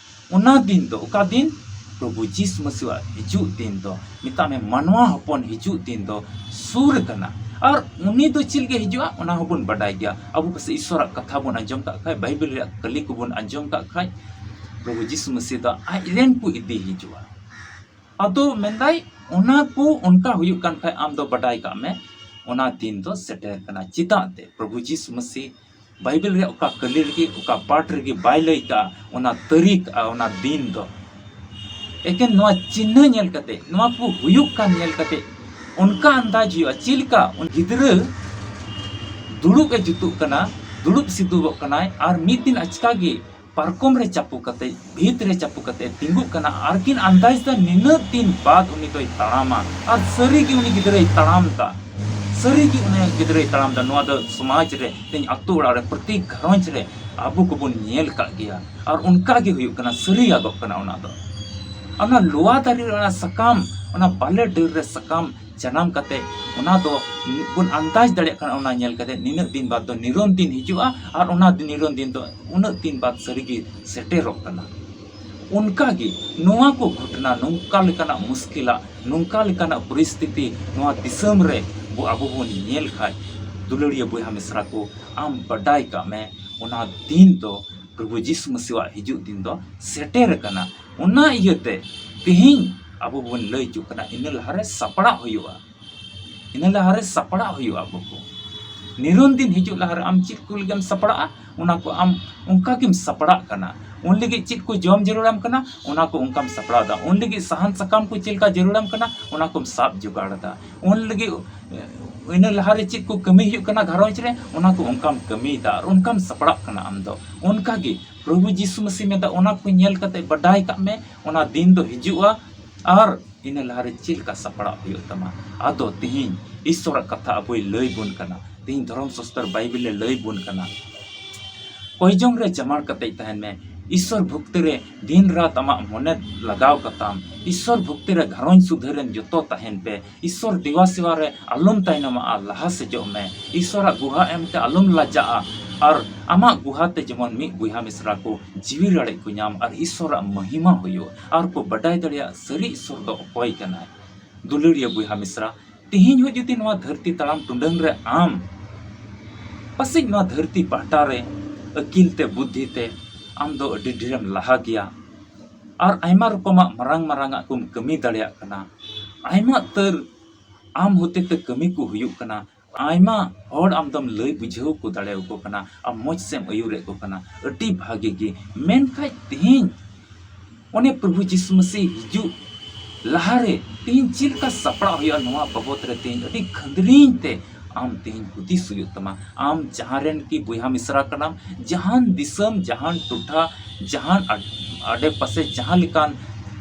ᱚᱱᱟ ᱫᱤᱱ ᱫᱚ, ᱚᱠᱟ ᱫᱤᱱ? ᱯᱨᱚᱵᱷᱩ ᱡᱤᱥᱩ ᱢᱟᱹᱥᱤᱣᱟᱜ ᱦᱤᱡᱩᱜ ᱫᱤᱱ ᱫᱚ, ᱢᱮᱛᱟᱜ ᱢᱮ ᱢᱟᱱᱣᱟ ᱦᱚᱯᱚᱱ ᱦᱤᱡᱩᱜ ᱫᱤᱱ ᱫᱚ ᱥᱩᱨ ᱟᱠᱟᱱᱟ᱾ ᱟᱨ ᱩᱱᱤ ᱫᱚ ᱪᱮᱫ ᱞᱟᱹᱜᱤᱫ ᱦᱤᱡᱩᱜᱼᱟ, ᱚᱱᱟ ᱦᱚᱸᱵᱚᱱ ᱵᱟᱰᱟᱭ ᱜᱮᱭᱟ᱾ ᱟᱵᱚ ᱯᱟᱥᱮᱡ ᱤᱥᱥᱚᱨᱟᱜ ᱠᱟᱛᱷᱟ ᱵᱚᱱ ᱟᱸᱡᱚᱢ ᱠᱟᱜ ᱠᱷᱟᱡ, ᱵᱟᱭᱵᱮᱞ ᱨᱮᱭᱟᱜ ᱠᱟᱹᱞᱤ ᱠᱚᱵᱚᱱ ᱟᱸᱡᱚᱢ ᱠᱟᱜ ᱠᱷᱟᱡ, ᱯᱨᱚᱵᱷᱩ ᱡᱤᱥᱩ ᱢᱟᱹᱥᱤ ᱫᱚ ᱟᱡ ᱨᱮᱱ ᱠᱚ ᱤᱫᱤ ᱦᱤᱡᱩᱜᱼᱟ᱾ ᱟᱫᱚ ᱢᱮᱱᱫᱟᱭ, ᱚᱱᱟ ᱠᱚ ᱚᱱᱠᱟ ᱦᱩᱭᱩᱜ ᱠᱟᱱ ᱠᱷᱟᱡ, ᱟᱢ ᱫᱚ ᱵᱟᱰᱟᱭ ᱠᱟᱜ ᱢᱮ, ᱚᱱᱟ ᱫᱤᱱ ᱫᱚ ᱥᱮᱴᱮᱨ ᱠᱟᱱᱟ᱾ ᱪᱮᱫᱟᱜ ᱛᱮ? ᱯᱨᱚᱵᱷᱩ ᱡᱤᱥᱩ ᱢᱟᱹᱥᱤ ᱵᱟᱭᱵᱮᱞ ᱨᱮ ᱚᱠᱟ ᱠᱟᱹᱞᱤ ᱨᱮᱜᱮ, ᱚᱠᱟ ᱯᱟᱴ ᱨᱮᱜᱮ ᱵᱟᱭ ᱞᱟᱹᱭ ᱠᱟᱜᱼᱟ ᱚᱱᱟ ᱛᱟᱹᱨᱤᱠᱷ ᱟᱨ ᱚᱱᱟ ᱫᱤᱱ ᱫᱚ᱾ ᱮᱠᱮᱱ ᱱᱚᱣᱟ ᱪᱤᱱᱦᱟᱹ ᱧᱮᱞ ᱠᱟᱛᱮ, ᱱᱚᱣᱟ ᱠᱚ ᱦᱩᱭᱩᱜ ᱠᱟᱱ ᱧᱮᱞ ᱠᱟᱛᱮ, ᱚᱱᱠᱟ ᱟᱱᱫᱟᱡ ᱦᱩᱭᱩᱜᱼᱟ᱾ ᱪᱮᱫ ᱞᱮᱠᱟ ᱩᱱᱤ ᱜᱤᱫᱽᱨᱟᱹ ᱫᱩᱲᱩᱵ ᱮ ᱡᱩᱛᱩᱜ ᱠᱟᱱᱟ, ᱫᱩᱲᱩᱵ ᱥᱤᱫᱩᱵᱚᱜ ᱠᱟᱱᱟᱭ, ᱟᱨ ᱢᱤᱫ ᱫᱤᱱ ᱟᱪᱠᱟ ᱜᱮ ᱯᱟᱨᱠᱚᱢ ᱨᱮ ᱪᱟᱯᱚ ᱠᱟᱛᱮ, ᱵᱷᱤᱛ ᱨᱮ ᱪᱟᱯᱚ ᱠᱟᱛᱮ ᱛᱤᱸᱜᱩᱜ ᱠᱟᱱᱟ᱾ ᱟᱨ ᱠᱤᱱ ᱟᱱᱫᱟᱡ ᱫᱟ ᱱᱤᱱᱟᱹᱜ ᱫᱤᱱ ᱵᱟᱫ ᱩᱱᱤ ᱫᱚᱭ ᱛᱟᱲᱟᱢᱟ᱾ ᱟᱨ ᱥᱟᱹᱨᱤ ᱜᱮ ᱩᱱᱤ ᱜᱤᱫᱽᱨᱟᱹᱭ ᱛᱟᱲᱟᱢ ᱫᱟ, ᱥᱟᱹᱨᱤ ᱜᱮ ᱩᱱᱤ ᱜᱤᱫᱽᱨᱟᱹᱭ ᱛᱟᱲᱟᱢ ᱫᱟ᱾ ᱱᱚᱣᱟ ᱫᱚ ᱥᱚᱢᱟᱡᱽ ᱨᱮ, ᱛᱮᱦᱮᱧ ᱟᱛᱳ ᱚᱲᱟᱜ ᱨᱮ, ᱯᱨᱚᱛᱮᱠ ᱜᱷᱟᱨᱚᱸᱡᱽ ᱨᱮ ᱟᱵᱚ ᱠᱚᱵᱚᱱ ᱧᱮᱞ ᱠᱟᱜ ᱜᱮᱭᱟ᱾ ᱟᱨ ᱚᱱᱠᱟ ᱜᱮ ᱦᱩᱭᱩᱜ ᱠᱟᱱᱟ, ᱥᱟᱹᱨᱤᱭᱟᱜᱚᱜ ᱠᱟᱱᱟ ᱚᱱᱟ ᱫᱚ᱾ ᱚᱱᱟ ᱞᱚᱣᱟ ᱫᱟᱨᱮ ᱨᱮ ᱚᱱᱟ ᱥᱟᱠᱟᱢ, ᱚᱱᱟ ᱵᱟᱞᱮ ᱰᱟᱹᱨ ᱨᱮ ᱥᱟᱠᱟᱢ ᱡᱟᱱᱟᱢ ᱠᱟᱛᱮ ᱚᱱᱟ ᱫᱚ ᱵᱚᱱ ᱟᱱᱫᱟᱡᱽ ᱫᱟᱲᱮᱭᱟᱜ ᱠᱟᱱᱟ, ᱚᱱᱟ ᱧᱮᱞ ᱠᱟᱛᱮ ᱱᱤᱱᱟᱹᱜ ᱫᱤᱱ ᱵᱟᱫ ᱫᱚ ᱱᱤᱨᱚᱱ ᱫᱤᱱ ᱦᱤᱡᱩᱜᱼᱟ ᱟᱨ ᱚᱱᱟ ᱱᱤᱨᱚᱱ ᱫᱤᱱ ᱫᱚ ᱩᱱᱟᱹᱜ ᱫᱤᱱ ᱵᱟᱫ ᱥᱟᱹᱨᱤᱜᱮ ᱥᱮᱴᱮᱨᱚᱜ ᱠᱟᱱᱟ᱾ ᱚᱱᱠᱟᱜᱮ ᱱᱚᱣᱟ ᱠᱚ ᱜᱷᱚᱴᱚᱱᱟ, ᱱᱚᱝᱠᱟ ᱞᱮᱠᱟᱱᱟᱜ ᱢᱩᱥᱠᱤᱞᱟᱜ, ᱱᱚᱝᱠᱟ ᱞᱮᱠᱟᱱᱟᱜ ᱯᱚᱨᱤᱥᱛᱷᱤᱛᱤ ᱱᱚᱣᱟ ᱫᱤᱥᱚᱢ ᱨᱮ ᱵᱚ, ᱟᱵᱚ ᱵᱚᱱ ᱧᱮᱞ ᱠᱷᱟᱡ, ᱫᱩᱞᱟᱹᱲᱤᱭᱟᱹ ᱵᱚᱭᱦᱟ ᱢᱤᱥᱨᱟ ᱠᱚ, ᱟᱢ ᱵᱟᱰᱟᱭ ᱠᱟᱜ ᱢᱮ, ᱚᱱᱟ ᱫᱤᱱ ᱫᱚ ᱯᱨᱚᱵᱷᱩ ᱡᱤᱥᱩ ᱢᱟᱹᱥᱤᱣᱟᱜ ᱦᱤᱡᱩᱜ ᱫᱤᱱ ᱫᱚ ᱥᱮᱴᱮᱨ ᱟᱠᱟᱱᱟ᱾ ᱚᱱᱟ ᱤᱭᱟᱹᱛᱮ ᱛᱮᱦᱮᱧ ᱟᱵᱚ ᱵᱚᱱ ᱞᱟᱹᱭ ᱦᱚᱪᱚᱜ ᱠᱟᱱᱟ, ᱤᱱᱟᱹ ᱞᱟᱦᱟᱨᱮ ᱥᱟᱯᱲᱟᱜ ᱦᱩᱭᱩᱜᱼᱟ᱾ ᱤᱱᱟᱹ ᱞᱟᱦᱟᱨᱮ ᱥᱟᱯᱲᱟᱜ ᱦᱩᱭᱩᱜᱼᱟ ᱟᱵᱚ ᱠᱚ᱾ ᱱᱤᱨᱚᱱ ᱫᱤᱱ ᱦᱤᱡᱩᱜ ᱞᱟᱦᱟᱨᱮ ᱟᱢ ᱪᱮᱫ ᱠᱚ ᱞᱟᱹᱜᱤᱫ ᱮᱢ ᱥᱟᱯᱲᱟᱜᱼᱟ, ᱚᱱᱟ ᱠᱚ ᱟᱢ ᱚᱱᱠᱟ ᱜᱮᱢ ᱥᱟᱯᱲᱟᱜ ᱠᱟᱱᱟ᱾ ᱩᱱ ᱞᱟᱹᱜᱤᱫ ᱪᱮᱫ ᱠᱚ ᱡᱚᱢ ᱡᱟᱹᱨᱩᱲᱟᱢ ᱠᱟᱱᱟ, ᱚᱱᱟ ᱠᱚ ᱚᱱᱠᱟᱢ ᱥᱟᱯᱲᱟᱣ ᱮᱫᱟ᱾ ᱩᱱ ᱞᱟᱹᱜᱤᱫ ᱥᱟᱦᱟᱱ ᱥᱟᱠᱟᱢ ᱠᱚ ᱪᱮᱫ ᱞᱮᱠᱟ ᱡᱟᱹᱨᱩᱲᱟᱢ ᱠᱟᱱᱟ, ᱚᱱᱟ ᱠᱚᱢ ᱥᱟᱵ ᱡᱚᱜᱟᱲ ᱮᱫᱟ᱾ ᱩᱱ ᱞᱟᱹᱜᱤᱫ, ᱤᱱᱟᱹ ᱞᱟᱦᱟᱨᱮ ᱪᱮᱫ ᱠᱚ ᱠᱟᱹᱢᱤ ᱦᱩᱭᱩᱜ ᱠᱟᱱᱟ ᱜᱷᱟᱨᱚᱸᱡᱽ ᱨᱮ, ᱚᱱᱟ ᱠᱚ ᱚᱱᱠᱟᱢ ᱠᱟᱹᱢᱤᱭᱮᱫᱟ ᱟᱨ ᱚᱱᱠᱟᱢ ᱥᱟᱯᱲᱟᱜ ᱠᱟᱱᱟ ᱟᱢ ᱫᱚ᱾ ᱚᱱᱠᱟ ᱜᱮ ᱯᱨᱚᱵᱷᱩ ᱡᱤᱥᱩ ᱢᱟᱹᱥᱤ ᱢᱮᱱᱫᱟ, ᱚᱱᱟ ᱠᱚ ᱧᱮᱞ ᱠᱟᱛᱮ ᱵᱟᱰᱟᱭ ᱠᱟᱜ ᱢᱮ, ᱚᱱᱟ ᱫᱤᱱ ᱫᱚ ᱦᱤᱡᱩᱜᱼᱟ ᱟᱨ ᱤᱱᱟᱹ ᱞᱟᱦᱟᱨᱮ ᱪᱮᱫ ᱞᱮᱠᱟ ᱥᱟᱯᱲᱟᱜ ᱦᱩᱭᱩᱜ ᱛᱟᱢᱟ᱾ ᱟᱫᱚ ᱛᱤᱦᱤᱧ ᱤᱥᱥᱚᱨᱟᱜ ᱠᱟᱛᱷᱟ ᱟᱵᱚᱭ ᱞᱟᱹᱭ ᱵᱚᱱ ᱠᱟᱱᱟ, ᱛᱤᱦᱤᱧ ᱫᱷᱚᱨᱚᱢ ᱥᱟᱥᱛᱚᱨ ᱵᱟᱭᱵᱮᱞ ᱮ ᱞᱟᱹᱭ ᱵᱚᱱ ᱠᱟᱱᱟ, ᱠᱚᱭᱡᱚᱝ ᱨᱮ ᱡᱟᱢᱟᱲ ᱠᱟᱛᱮ ᱛᱟᱦᱮᱱ ᱢᱮ, ᱤᱥᱥᱚᱨ ᱵᱷᱚᱠᱛᱤ ᱨᱮ ᱫᱤᱱ ᱨᱟᱛ ᱟᱢᱟᱜ ᱢᱚᱱᱮ ᱞᱟᱜᱟᱣ ᱠᱟᱛᱟᱢ, ᱤᱥᱥᱚᱨ ᱵᱷᱚᱠᱛᱤ ᱨᱮ ᱜᱷᱟᱨᱚᱸᱡᱽ ᱥᱩᱫᱷᱟᱹ ᱨᱮᱱ ᱡᱚᱛᱚ ᱛᱟᱦᱮᱱ ᱯᱮ, ᱤᱥᱥᱚᱨ ᱫᱮᱵᱟ ᱥᱮᱵᱟ ᱨᱮ ᱟᱞᱚᱢ ᱛᱟᱭᱱᱚᱢᱟᱜᱼᱟ, ᱞᱟᱦᱟ ᱥᱮᱡᱚᱜ ᱢᱮ, ᱤᱥᱥᱚᱨᱟᱜ ᱜᱩᱦᱟ ᱮᱢᱛᱮ ᱟᱞᱚᱢ ᱞᱟᱡᱟᱜᱼᱟ, ᱟᱨ ᱟᱢᱟᱜ ᱜᱩᱦᱟ ᱛᱮ ᱡᱮᱢᱚᱱ ᱢᱤᱫ ᱵᱚᱭᱦᱟ ᱢᱤᱥᱨᱟ ᱠᱚ ᱡᱤᱣᱤ ᱨᱟᱲᱮᱡ ᱠᱚ ᱧᱟᱢ ᱟᱨ ᱤᱥᱥᱚᱨᱟᱜ ᱢᱚᱦᱤᱢᱟ ᱦᱩᱭᱩᱜ ᱟᱨ ᱠᱚ ᱵᱟᱰᱟᱭ ᱫᱟᱲᱮᱭᱟᱜ ᱥᱟᱹᱨᱤ ᱤᱥᱥᱚᱨ ᱫᱚ ᱚᱠᱚᱭ ᱠᱟᱱᱟᱭ᱾ ᱫᱩᱞᱟᱹᱲᱤᱭᱟᱹ ᱵᱚᱭᱦᱟ ᱢᱤᱥᱨᱟ, ᱛᱮᱦᱮᱧ ᱦᱚᱸ ᱡᱩᱫᱤ ᱱᱚᱣᱟ ᱫᱷᱟᱹᱨᱛᱤ ᱛᱟᱲᱟᱢ ᱴᱩᱰᱟᱹᱝ ᱨᱮ ᱟᱢ, ᱯᱟᱥᱮᱡ ᱱᱚᱣᱟ ᱫᱷᱟᱹᱨᱛᱤ ᱯᱟᱦᱴᱟ ᱨᱮ ᱟᱹᱠᱤᱞ ᱛᱮ, ᱵᱩᱫᱽᱫᱷᱤ ᱛᱮ ᱟᱢ ᱫᱚ ᱟᱹᱰᱤ ᱰᱷᱮᱨᱮᱢ ᱞᱟᱦᱟ ᱜᱮᱭᱟ, ᱟᱨ ᱟᱭᱢᱟ ᱨᱚᱠᱚᱢᱟᱜ ᱢᱟᱨᱟᱝ ᱢᱟᱨᱟᱝᱟᱜ ᱠᱚᱢ ᱠᱟᱹᱢᱤ ᱫᱟᱲᱮᱭᱟᱜ ᱠᱟᱱᱟ, ᱟᱭᱢᱟ ᱩᱛᱟᱹᱨ ᱟᱢ ᱦᱚᱛᱮ ᱛᱮ ᱠᱟᱹᱢᱤ ᱠᱚ ᱦᱩᱭᱩᱜ ᱠᱟᱱᱟ, ᱟᱭᱢᱟ ᱦᱚᱲ ᱟᱢ ᱫᱚᱢ ᱞᱟᱹᱭ ᱵᱩᱡᱷᱟᱹᱣ ᱠᱚ ᱫᱟᱲᱮᱭᱟᱠᱚ ᱠᱟᱱᱟ, ᱟᱢ ᱢᱚᱡᱽ ᱥᱮᱫ ᱮᱢ ᱟᱹᱭᱩᱨᱮᱫ ᱠᱚ ᱠᱟᱱᱟ, ᱟᱹᱰᱤ ᱵᱷᱟᱜᱮ ᱜᱮ᱾ ᱢᱮᱱᱠᱷᱟᱡ ᱛᱮᱦᱮᱧ ᱚᱱᱮ ᱯᱨᱚᱵᱷᱩ ᱡᱤᱥᱩ ᱢᱟᱹᱥᱤ ᱦᱤᱡᱩᱜ ᱞᱟᱦᱟᱨᱮ ᱛᱮᱦᱮᱧ ᱪᱮᱫ ᱞᱮᱠᱟ ᱥᱟᱯᱲᱟᱜ ᱦᱩᱭᱩᱜᱼᱟ, ᱱᱚᱣᱟ ᱵᱟᱵᱚᱛ ᱨᱮ ᱛᱮᱦᱮᱧ ᱟᱹᱰᱤ ᱠᱷᱟᱹᱫᱽᱨᱤᱧ ᱛᱮ ᱟᱢ ᱛᱮᱦᱮᱧ ᱦᱩᱫᱤᱥ ᱦᱩᱭᱩᱜ ᱛᱟᱢᱟ᱾ ᱟᱢ ᱡᱟᱦᱟᱸ ᱨᱮᱱ ᱠᱤ ᱵᱚᱭᱦᱟ ᱢᱤᱥᱨᱟ ᱠᱟᱱᱟᱢ, ᱡᱟᱦᱟᱱ ᱫᱤᱥᱚᱢ, ᱡᱟᱦᱟᱱ ᱴᱚᱴᱷᱟ, ᱡᱟᱦᱟᱱ ᱟᱰ-, ᱟᱰᱮ ᱯᱟᱥᱮ ᱡᱟᱦᱟᱸ ᱞᱮᱠᱟᱱ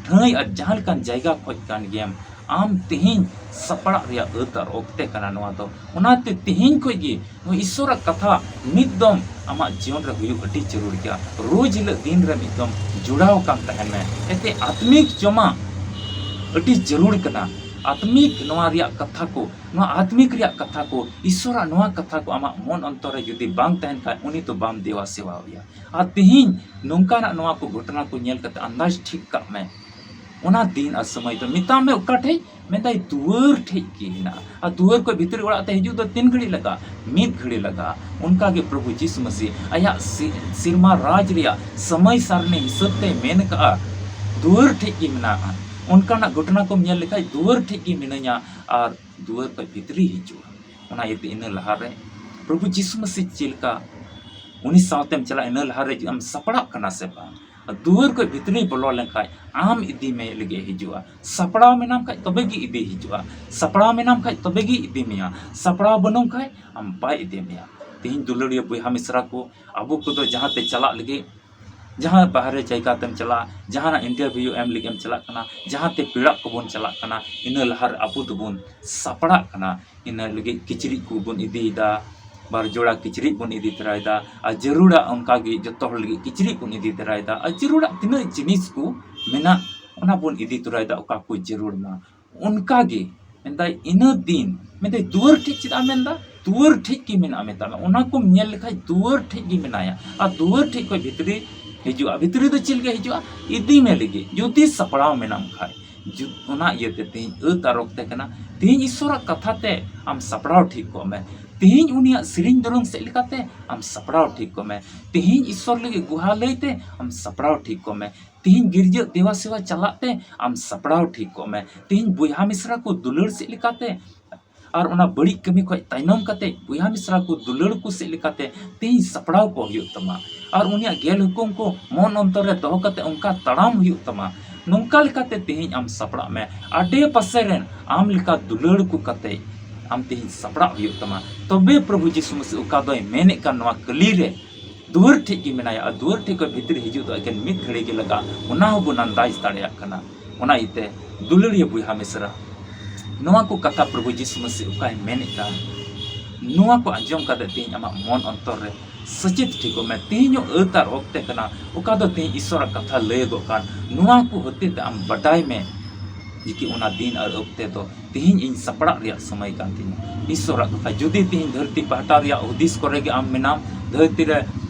ᱴᱷᱟᱹᱭ ᱟᱨ ᱡᱟᱦᱟᱸ ᱞᱮᱠᱟᱱ ᱡᱟᱭᱜᱟ ᱠᱷᱚᱡ ᱠᱟᱱ ᱜᱮᱭᱟᱢ, ᱟᱢ ᱛᱮᱦᱮᱧ ᱥᱟᱯᱲᱟᱜ ᱨᱮᱭᱟᱜ ᱟᱹᱛ ᱟᱨ ᱚᱠᱛᱮ ᱠᱟᱱᱟ ᱱᱚᱣᱟ ᱫᱚ᱾ ᱚᱱᱟᱛᱮ ᱛᱮᱦᱮᱧ ᱠᱷᱚᱡ ᱜᱮ ᱱᱚᱣᱟ ᱤᱥᱥᱚᱨᱟᱜ ᱠᱟᱛᱷᱟ ᱢᱤᱫ ᱫᱚᱢ ᱟᱢᱟᱜ ᱡᱤᱭᱚᱱ ᱨᱮ ᱦᱩᱭᱩᱜ ᱟᱹᱰᱤ ᱡᱟᱹᱨᱩᱲ ᱜᱮᱭᱟ᱾ ᱨᱳᱡᱽ ᱦᱤᱞᱳᱜ ᱫᱤᱱ ᱨᱮ ᱢᱤᱫ ᱫᱚᱢ ᱡᱚᱲᱟᱣ ᱠᱟᱱ ᱛᱟᱦᱮᱱ ᱢᱮ᱾ ᱮᱱᱛᱮ ᱟᱛᱢᱤᱠ ᱡᱚᱢᱟᱜ ᱟᱹᱰᱤ ᱡᱟᱹᱨᱩᱲ ᱠᱟᱱᱟ᱾ ᱟᱛᱢᱤᱠ ᱱᱚᱣᱟ ᱨᱮᱭᱟᱜ ᱠᱟᱛᱷᱟ ᱠᱚ, ᱱᱚᱣᱟ ᱟᱛᱢᱤᱠ ᱨᱮᱭᱟᱜ ᱠᱟᱛᱷᱟ ᱠᱚ, ᱤᱥᱚᱨᱟᱜ ᱱᱚᱣᱟ ᱠᱟᱛᱷᱟ ᱠᱚ ᱟᱢᱟᱜ ᱢᱚᱱ ᱚᱱᱛᱚᱨ ᱨᱮ ᱡᱩᱫᱤ ᱵᱟᱝ ᱛᱟᱦᱮᱱ ᱠᱷᱟᱱ, ᱩᱱᱤ ᱫᱚ ᱵᱟᱢ ᱫᱮᱣᱟ ᱥᱮᱣᱟᱣᱟᱭᱟ᱾ ᱟᱨ ᱛᱤᱦᱤᱧ ᱱᱚᱝᱠᱟᱱᱟᱜ ᱱᱚᱣᱟ ᱠᱚ ᱜᱷᱚᱴᱚᱱᱟ ᱠᱚ ᱧᱮᱞ ᱠᱟᱛᱮ ᱟᱱᱫᱟᱡᱽ ᱴᱷᱤᱠ ᱠᱟᱜ ᱢᱮ, ᱚᱱᱟ ᱫᱤᱱ ᱟᱨ ᱥᱚᱢᱚᱭ ᱫᱚ ᱢᱮᱛᱟᱜ ᱢᱮ ᱚᱠᱟ ᱴᱷᱮᱡ? ᱢᱮᱱᱫᱟᱭ ᱫᱩᱣᱟᱹᱨ ᱴᱷᱮᱡ ᱜᱮ ᱢᱮᱱᱟᱜᱼᱟ᱾ ᱟᱨ ᱫᱩᱣᱟᱹᱨ ᱠᱷᱚᱡ ᱵᱷᱤᱛᱨᱤ ᱚᱲᱟᱜ ᱛᱮ ᱦᱤᱡᱩᱜ ᱫᱚ ᱛᱤᱱ ᱜᱷᱟᱹᱲᱤᱡ ᱞᱟᱜᱟᱜᱼᱟ? ᱢᱤᱫ ᱜᱷᱟᱹᱲᱤ ᱞᱟᱜᱟᱜᱼᱟ᱾ ᱚᱱᱠᱟ ᱜᱮ ᱯᱨᱚᱵᱷᱩ ᱡᱤᱥᱩ ᱢᱟᱹᱥᱤ ᱟᱭᱟᱜ ᱥᱤ-, ᱥᱮᱨᱢᱟ ᱨᱟᱡᱽ ᱨᱮᱭᱟᱜ ᱥᱚᱢᱚᱭ ᱥᱟᱨᱱᱤ ᱦᱤᱥᱟᱹᱵ ᱛᱮᱭ ᱢᱮᱱ ᱠᱟᱜᱼᱟ, ᱫᱩᱣᱟᱹᱨ ᱴᱷᱮᱡ ᱜᱮ ᱢᱮᱱᱟᱜᱼᱟ᱾ ᱚᱱᱠᱟᱱᱟᱜ ᱜᱷᱚᱴᱚᱱᱟ ᱠᱚᱢ ᱧᱮᱞ ᱞᱮᱠᱷᱟᱡ ᱫᱩᱣᱟᱹᱨ ᱴᱷᱮᱡ ᱜᱮ ᱢᱤᱱᱟᱹᱧᱟ ᱟᱨ ᱫᱩᱣᱟᱹᱨ ᱠᱷᱚᱡ ᱵᱷᱤᱛᱨᱤ ᱦᱤᱡᱩᱜᱼᱟ᱾ ᱚᱱᱟ ᱤᱭᱟᱹᱛᱮ ᱤᱱᱟᱹ ᱞᱟᱦᱟᱨᱮ ᱯᱨᱚᱵᱷᱩ ᱡᱤᱥᱩ ᱢᱟᱹᱥᱤ ᱪᱮᱫ ᱞᱮᱠᱟ ᱩᱱᱤ ᱥᱟᱶᱛᱮᱢ ᱪᱟᱞᱟᱜ, ᱤᱱᱟᱹ ᱞᱟᱦᱟᱨᱮ ᱟᱢ ᱥᱟᱯᱲᱟᱜ ᱠᱟᱱᱟ ᱥᱮ ᱵᱟᱝ? ᱫᱩᱣᱟᱹᱨ ᱠᱷᱚᱡ ᱵᱷᱤᱛᱨᱤ ᱵᱚᱞᱚ ᱞᱮᱱᱠᱷᱟᱡ ᱟᱢ ᱤᱫᱤ ᱢᱮ ᱞᱟᱹᱜᱤᱫ ᱦᱤᱡᱩᱜᱼᱟ᱾ ᱥᱟᱯᱲᱟᱣ ᱢᱮᱱᱟᱢ ᱠᱷᱟᱡ ᱛᱚᱵᱮ ᱜᱮ ᱤᱫᱤ ᱦᱤᱡᱩᱜᱼᱟ᱾ ᱥᱟᱯᱲᱟᱣ ᱢᱮᱱᱟᱢ ᱠᱷᱟᱡ ᱛᱚᱵᱮ ᱜᱮ ᱤᱫᱤ ᱢᱮᱭᱟ᱾ ᱥᱟᱯᱲᱟᱣ ᱵᱟᱹᱱᱩᱢ ᱠᱷᱟᱡ ᱟᱢ ᱵᱟᱭ ᱤᱫᱤ ᱢᱮᱭᱟ᱾ ᱛᱮᱦᱮᱧ ᱫᱩᱞᱟᱹᱲᱤᱭᱟᱹ ᱵᱚᱭᱦᱟ ᱢᱤᱥᱨᱟ ᱠᱚ, ᱟᱵᱚ ᱠᱚᱫᱚ ᱡᱟᱦᱟᱸ ᱛᱮ ᱪᱟᱞᱟᱜ ᱞᱟᱹᱜᱤᱫ, ᱡᱟᱦᱟᱸ ᱵᱟᱦᱨᱮ ᱡᱟᱭᱜᱟ ᱛᱮᱢ ᱪᱟᱞᱟᱜ, ᱡᱟᱦᱟᱱᱟᱜ interview ᱮᱢ ᱞᱟᱹᱜᱤᱫ ᱮᱢ ᱪᱟᱞᱟᱜ ᱠᱟᱱᱟ, ᱡᱟᱦᱟᱸ ᱛᱮ ᱯᱮᱲᱟ ᱠᱚᱵᱚᱱ ᱪᱟᱞᱟᱜ ᱠᱟᱱᱟ, ᱤᱱᱟᱹ ᱞᱟᱦᱟᱨᱮ ᱟᱵᱚ ᱫᱚᱵᱚᱱ ᱥᱟᱯᱲᱟᱜ ᱠᱟᱱᱟ᱾ ᱤᱱᱟᱹ ᱞᱟᱹᱜᱤᱫ ᱠᱤᱪᱨᱤᱡ ᱠᱚᱵᱚᱱ ᱤᱫᱤᱭᱮᱫᱟ, ᱵᱟᱨ ᱡᱳᱲᱟ ᱠᱤᱪᱨᱤᱡ ᱵᱚᱱ ᱤᱫᱤ ᱛᱚᱨᱟᱭᱮᱫᱟ᱾ ᱟᱨ ᱡᱟᱹᱨᱩᱲᱟ ᱚᱱᱠᱟ ᱜᱮ ᱡᱚᱛᱚ ᱦᱚᱲ ᱞᱟᱹᱜᱤᱫ ᱠᱤᱪᱨᱤᱡ ᱵᱚᱱ ᱤᱫᱤ ᱛᱚᱨᱟᱭᱮᱫᱟ᱾ ᱟᱨ ᱡᱟᱹᱨᱩᱲᱟ ᱛᱤᱱᱟᱹᱜ ᱡᱤᱱᱤᱥ ᱠᱚ ᱢᱮᱱᱟᱜ, ᱚᱱᱟ ᱵᱚᱱ ᱤᱫᱤ ᱛᱚᱨᱟᱭᱮᱫᱟ, ᱚᱠᱟ ᱠᱚ ᱡᱟᱹᱨᱩᱲ ᱢᱟ᱾ ᱚᱱᱠᱟ ᱜᱮ ᱢᱮᱱᱫᱟᱭ, ᱤᱱᱟᱹ ᱫᱤᱱ, ᱢᱮᱱᱫᱟᱭ, ᱫᱩᱣᱟᱹᱨ ᱴᱷᱮᱡ ᱪᱮᱫᱟᱜ ᱢᱮᱱᱫᱟ? ᱫᱩᱣᱟᱹᱨ ᱴᱷᱮᱡ ᱜᱮ ᱢᱮᱱᱟᱜᱼᱟ, ᱢᱮᱛᱟᱜ ᱢᱮ᱾ ᱚᱱᱟ ᱠᱚᱢ ᱧᱮᱞ ᱞᱮᱠᱷᱟᱡ ᱫᱩᱣᱟᱹᱨ ᱴᱷᱮᱡ ᱜᱮ ᱢᱮᱱᱟᱭᱟ᱾ ᱟᱨ ᱫᱩᱣᱟᱹᱨ ᱴᱷᱮᱡ ᱠᱷᱚᱡ ᱵᱷᱤᱛᱨᱤ ᱦᱤᱡᱩᱜᱼᱟ᱾ ᱵᱷᱤᱛᱨᱤ ᱫᱚ ᱪᱮᱫ ᱞᱟᱹᱜᱤᱫ ᱦᱤᱡᱩᱜᱼᱟ? ᱤᱫᱤ ᱢᱮ ᱞᱟᱹᱜᱤᱫ, ᱡᱩᱫᱤ ᱥᱟᱯᱲᱟᱣ ᱢᱮᱱᱟᱢ ᱠᱷᱟᱡ᱾ ᱡᱩ-, ᱚᱱᱟ ᱤᱭᱟᱹᱛᱮ ᱛᱮᱦᱮᱧ ᱟᱹᱛ ᱟᱨ ᱚᱠᱛᱮ ᱠᱟᱱᱟ᱾ ᱛᱮᱦᱮᱧ ᱤᱥᱚᱨᱟᱜ ᱠᱟᱛᱷᱟ ᱛᱮ ᱟᱢ ᱥᱟᱯᱲᱟᱣ ᱴᱷᱤᱠ ᱠᱚᱜ ᱢᱮ᱾ ᱛᱮᱦᱮᱧ ᱩᱱᱤᱭᱟᱜ ᱥᱮᱨᱮᱧ ᱫᱩᱨᱟᱹᱝ ᱥᱮᱫ ᱞᱮᱠᱟᱛᱮ ᱟᱢ ᱥᱟᱯᱲᱟᱣ ᱴᱷᱤᱠ ᱠᱚᱜ ᱢᱮ᱾ ᱛᱮᱦᱮᱧ ᱤᱥᱚᱨ ᱞᱟᱹᱜᱤᱫ ᱜᱩᱦᱟ ᱞᱟᱹᱭᱛᱮ ᱟᱢ ᱥᱟᱯᱲᱟᱣ ᱴᱷᱤᱠ ᱠᱚᱜ ᱢᱮ᱾ ᱛᱮᱦᱮᱧ ᱜᱤᱨᱡᱟᱹ ᱫᱮᱣᱟ ᱥᱮᱣᱟ ᱪᱟᱞᱟᱜ ᱛᱮ ᱟᱢ ᱥᱟᱯᱲᱟᱣ ᱴᱷᱤᱠ ᱠᱚᱜ ᱢᱮ᱾ ᱛᱮᱦᱮᱧ ᱵᱚᱭᱦᱟ ᱢᱤᱥᱨᱟ ᱠᱚ ᱫᱩᱞᱟᱹᱲ ᱥᱮᱫ ᱞᱮᱠᱟᱛᱮ ᱟᱨ ᱚᱱᱟ ᱵᱟᱹᱲᱤᱡ ᱠᱟᱹᱢᱤ ᱠᱷᱚᱡ ᱛᱟᱭᱱᱚᱢ ᱠᱟᱛᱮ ᱵᱚᱭᱦᱟ ᱢᱤᱥᱨᱟ ᱠᱚ ᱫᱩᱞᱟᱹᱲ ᱠᱚ ᱥᱮᱫ ᱞᱮᱠᱟᱛᱮ ᱛᱮᱦᱮᱧ ᱥᱟᱯᱲᱟᱣ ᱠᱚ ᱦᱩᱭᱩᱜ ᱛᱟᱢᱟ᱾ ᱟᱨ ᱩᱱᱤᱭᱟᱜ ᱜᱮᱞ ᱦᱩᱠᱩᱢ ᱠᱚ ᱢᱚᱱ ᱚᱱᱛᱚᱨ ᱨᱮ ᱫᱚᱦᱚ ᱠᱟᱛᱮ ᱚᱱᱠᱟ ᱛᱟᱲᱟᱢ ᱦᱩᱭᱩᱜ ᱛᱟᱢᱟ᱾ ᱱᱚᱝᱠᱟ ᱞᱮᱠᱟᱛᱮ ᱛᱮᱦᱮᱧ ᱟᱢ ᱥᱟᱯᱲᱟᱜ ᱢᱮ᱾ ᱟᱰᱮ ᱯᱟᱥᱮ ᱨᱮᱱ ᱟᱢ ᱞᱮᱠᱟ ᱫᱩᱞᱟᱹᱲ ᱠᱚ ᱠᱟᱛᱮ ᱟᱢ ᱛᱮᱦᱮᱧ ᱥᱟᱯᱲᱟᱜ ᱦᱩᱭᱩᱜ ᱛᱟᱢᱟ᱾ ᱛᱚᱵᱮ ᱯᱨᱚᱵᱷᱩ ᱡᱤᱥᱩ ᱢᱟᱥᱤ ᱚᱠᱟ ᱫᱚᱭ ᱢᱮᱱᱮᱫ ᱠᱟᱱ ᱱᱚᱣᱟ ᱠᱟᱹᱞᱤ ᱨᱮ, ᱫᱩᱣᱟᱹᱨ ᱴᱷᱮᱡ ᱜᱮ ᱢᱮᱱᱟᱭᱟ᱾ ᱟᱨ ᱫᱩᱣᱟᱹᱨ ᱴᱷᱮᱡ ᱠᱷᱚᱡ ᱵᱷᱤᱛᱨᱤ ᱦᱤᱡᱩᱜ ᱫᱚ ᱮᱠᱮᱱ ᱢᱤᱫ ᱜᱷᱟᱹᱲᱤ ᱜᱮ ᱞᱟᱜᱟᱜᱼᱟ, ᱚᱱᱟ ᱦᱚᱸᱵᱚᱱ ᱟᱱᱫᱟᱡᱽ ᱫᱟᱲᱮᱭᱟᱜ ᱠᱟᱱᱟ᱾ ᱚᱱᱟ ᱤᱭᱟᱹᱛᱮ ᱫᱩᱞᱟᱹᱲᱤᱭᱟᱹ ᱵᱚᱭᱦᱟ ᱢᱤᱥᱨᱟ, ᱱᱚᱣᱟ ᱠᱚ ᱠᱟᱛᱷᱟ ᱯᱨᱚᱵᱷᱩ ᱡᱤᱥᱩ ᱢᱟᱥᱤ ᱚᱠᱟᱭ ᱢᱮᱱᱮᱫ ᱠᱟᱱ, ᱱᱚᱣᱟ ᱠᱚ ᱟᱸᱡᱚᱢ ᱠᱟᱛᱮ ᱛᱮᱦᱮᱧ ᱟᱢᱟᱜ ᱢᱚᱱ ᱚᱱᱛᱚᱨ ᱨᱮ ᱥᱮᱪᱮᱫ ᱴᱷᱤᱠᱚᱜ ᱢᱮ᱾ ᱛᱮᱦᱮᱧ ᱦᱚᱸ ᱟᱹᱛ ᱟᱨ ᱚᱠᱛᱮ ᱠᱟᱱᱟ, ᱚᱠᱟ ᱫᱚ ᱛᱮᱦᱮᱧ ᱤᱥᱚᱨᱟᱜ ᱠᱟᱛᱷᱟ ᱞᱟᱹᱭᱚᱜᱚᱜ ᱠᱟᱱ, ᱱᱚᱣᱟ ᱠᱚ ᱦᱚᱛᱮ ᱛᱮ ᱟᱢ ᱵᱟᱰᱟᱭ ᱢᱮ᱾ ᱡᱮᱠᱤ ᱚᱱᱟ ᱫᱤᱱ ᱟᱨ ᱚᱠᱛᱮ ᱫᱚ ᱛᱮᱦᱮᱧ ᱤᱧ ᱥᱟᱯᱲᱟᱜ ᱨᱮᱭᱟᱜ ᱥᱚᱢᱚᱭ ᱠᱟᱱ ᱛᱤᱧᱟ᱾ ᱤᱥᱚᱨᱟᱜ ᱠᱟᱛᱷᱟ, ᱡᱩᱫᱤ ᱛᱮᱦᱮᱧ ᱫᱷᱟᱹᱨᱛᱤ ᱯᱟᱦᱴᱟ ᱨᱮᱭᱟᱜ ᱦᱩᱫᱤᱥ ᱠᱚᱨᱮ ᱜᱮ ᱟᱢ ᱢᱮᱱᱟᱢ, ᱫᱷᱟᱹᱨᱛᱤ ᱨᱮ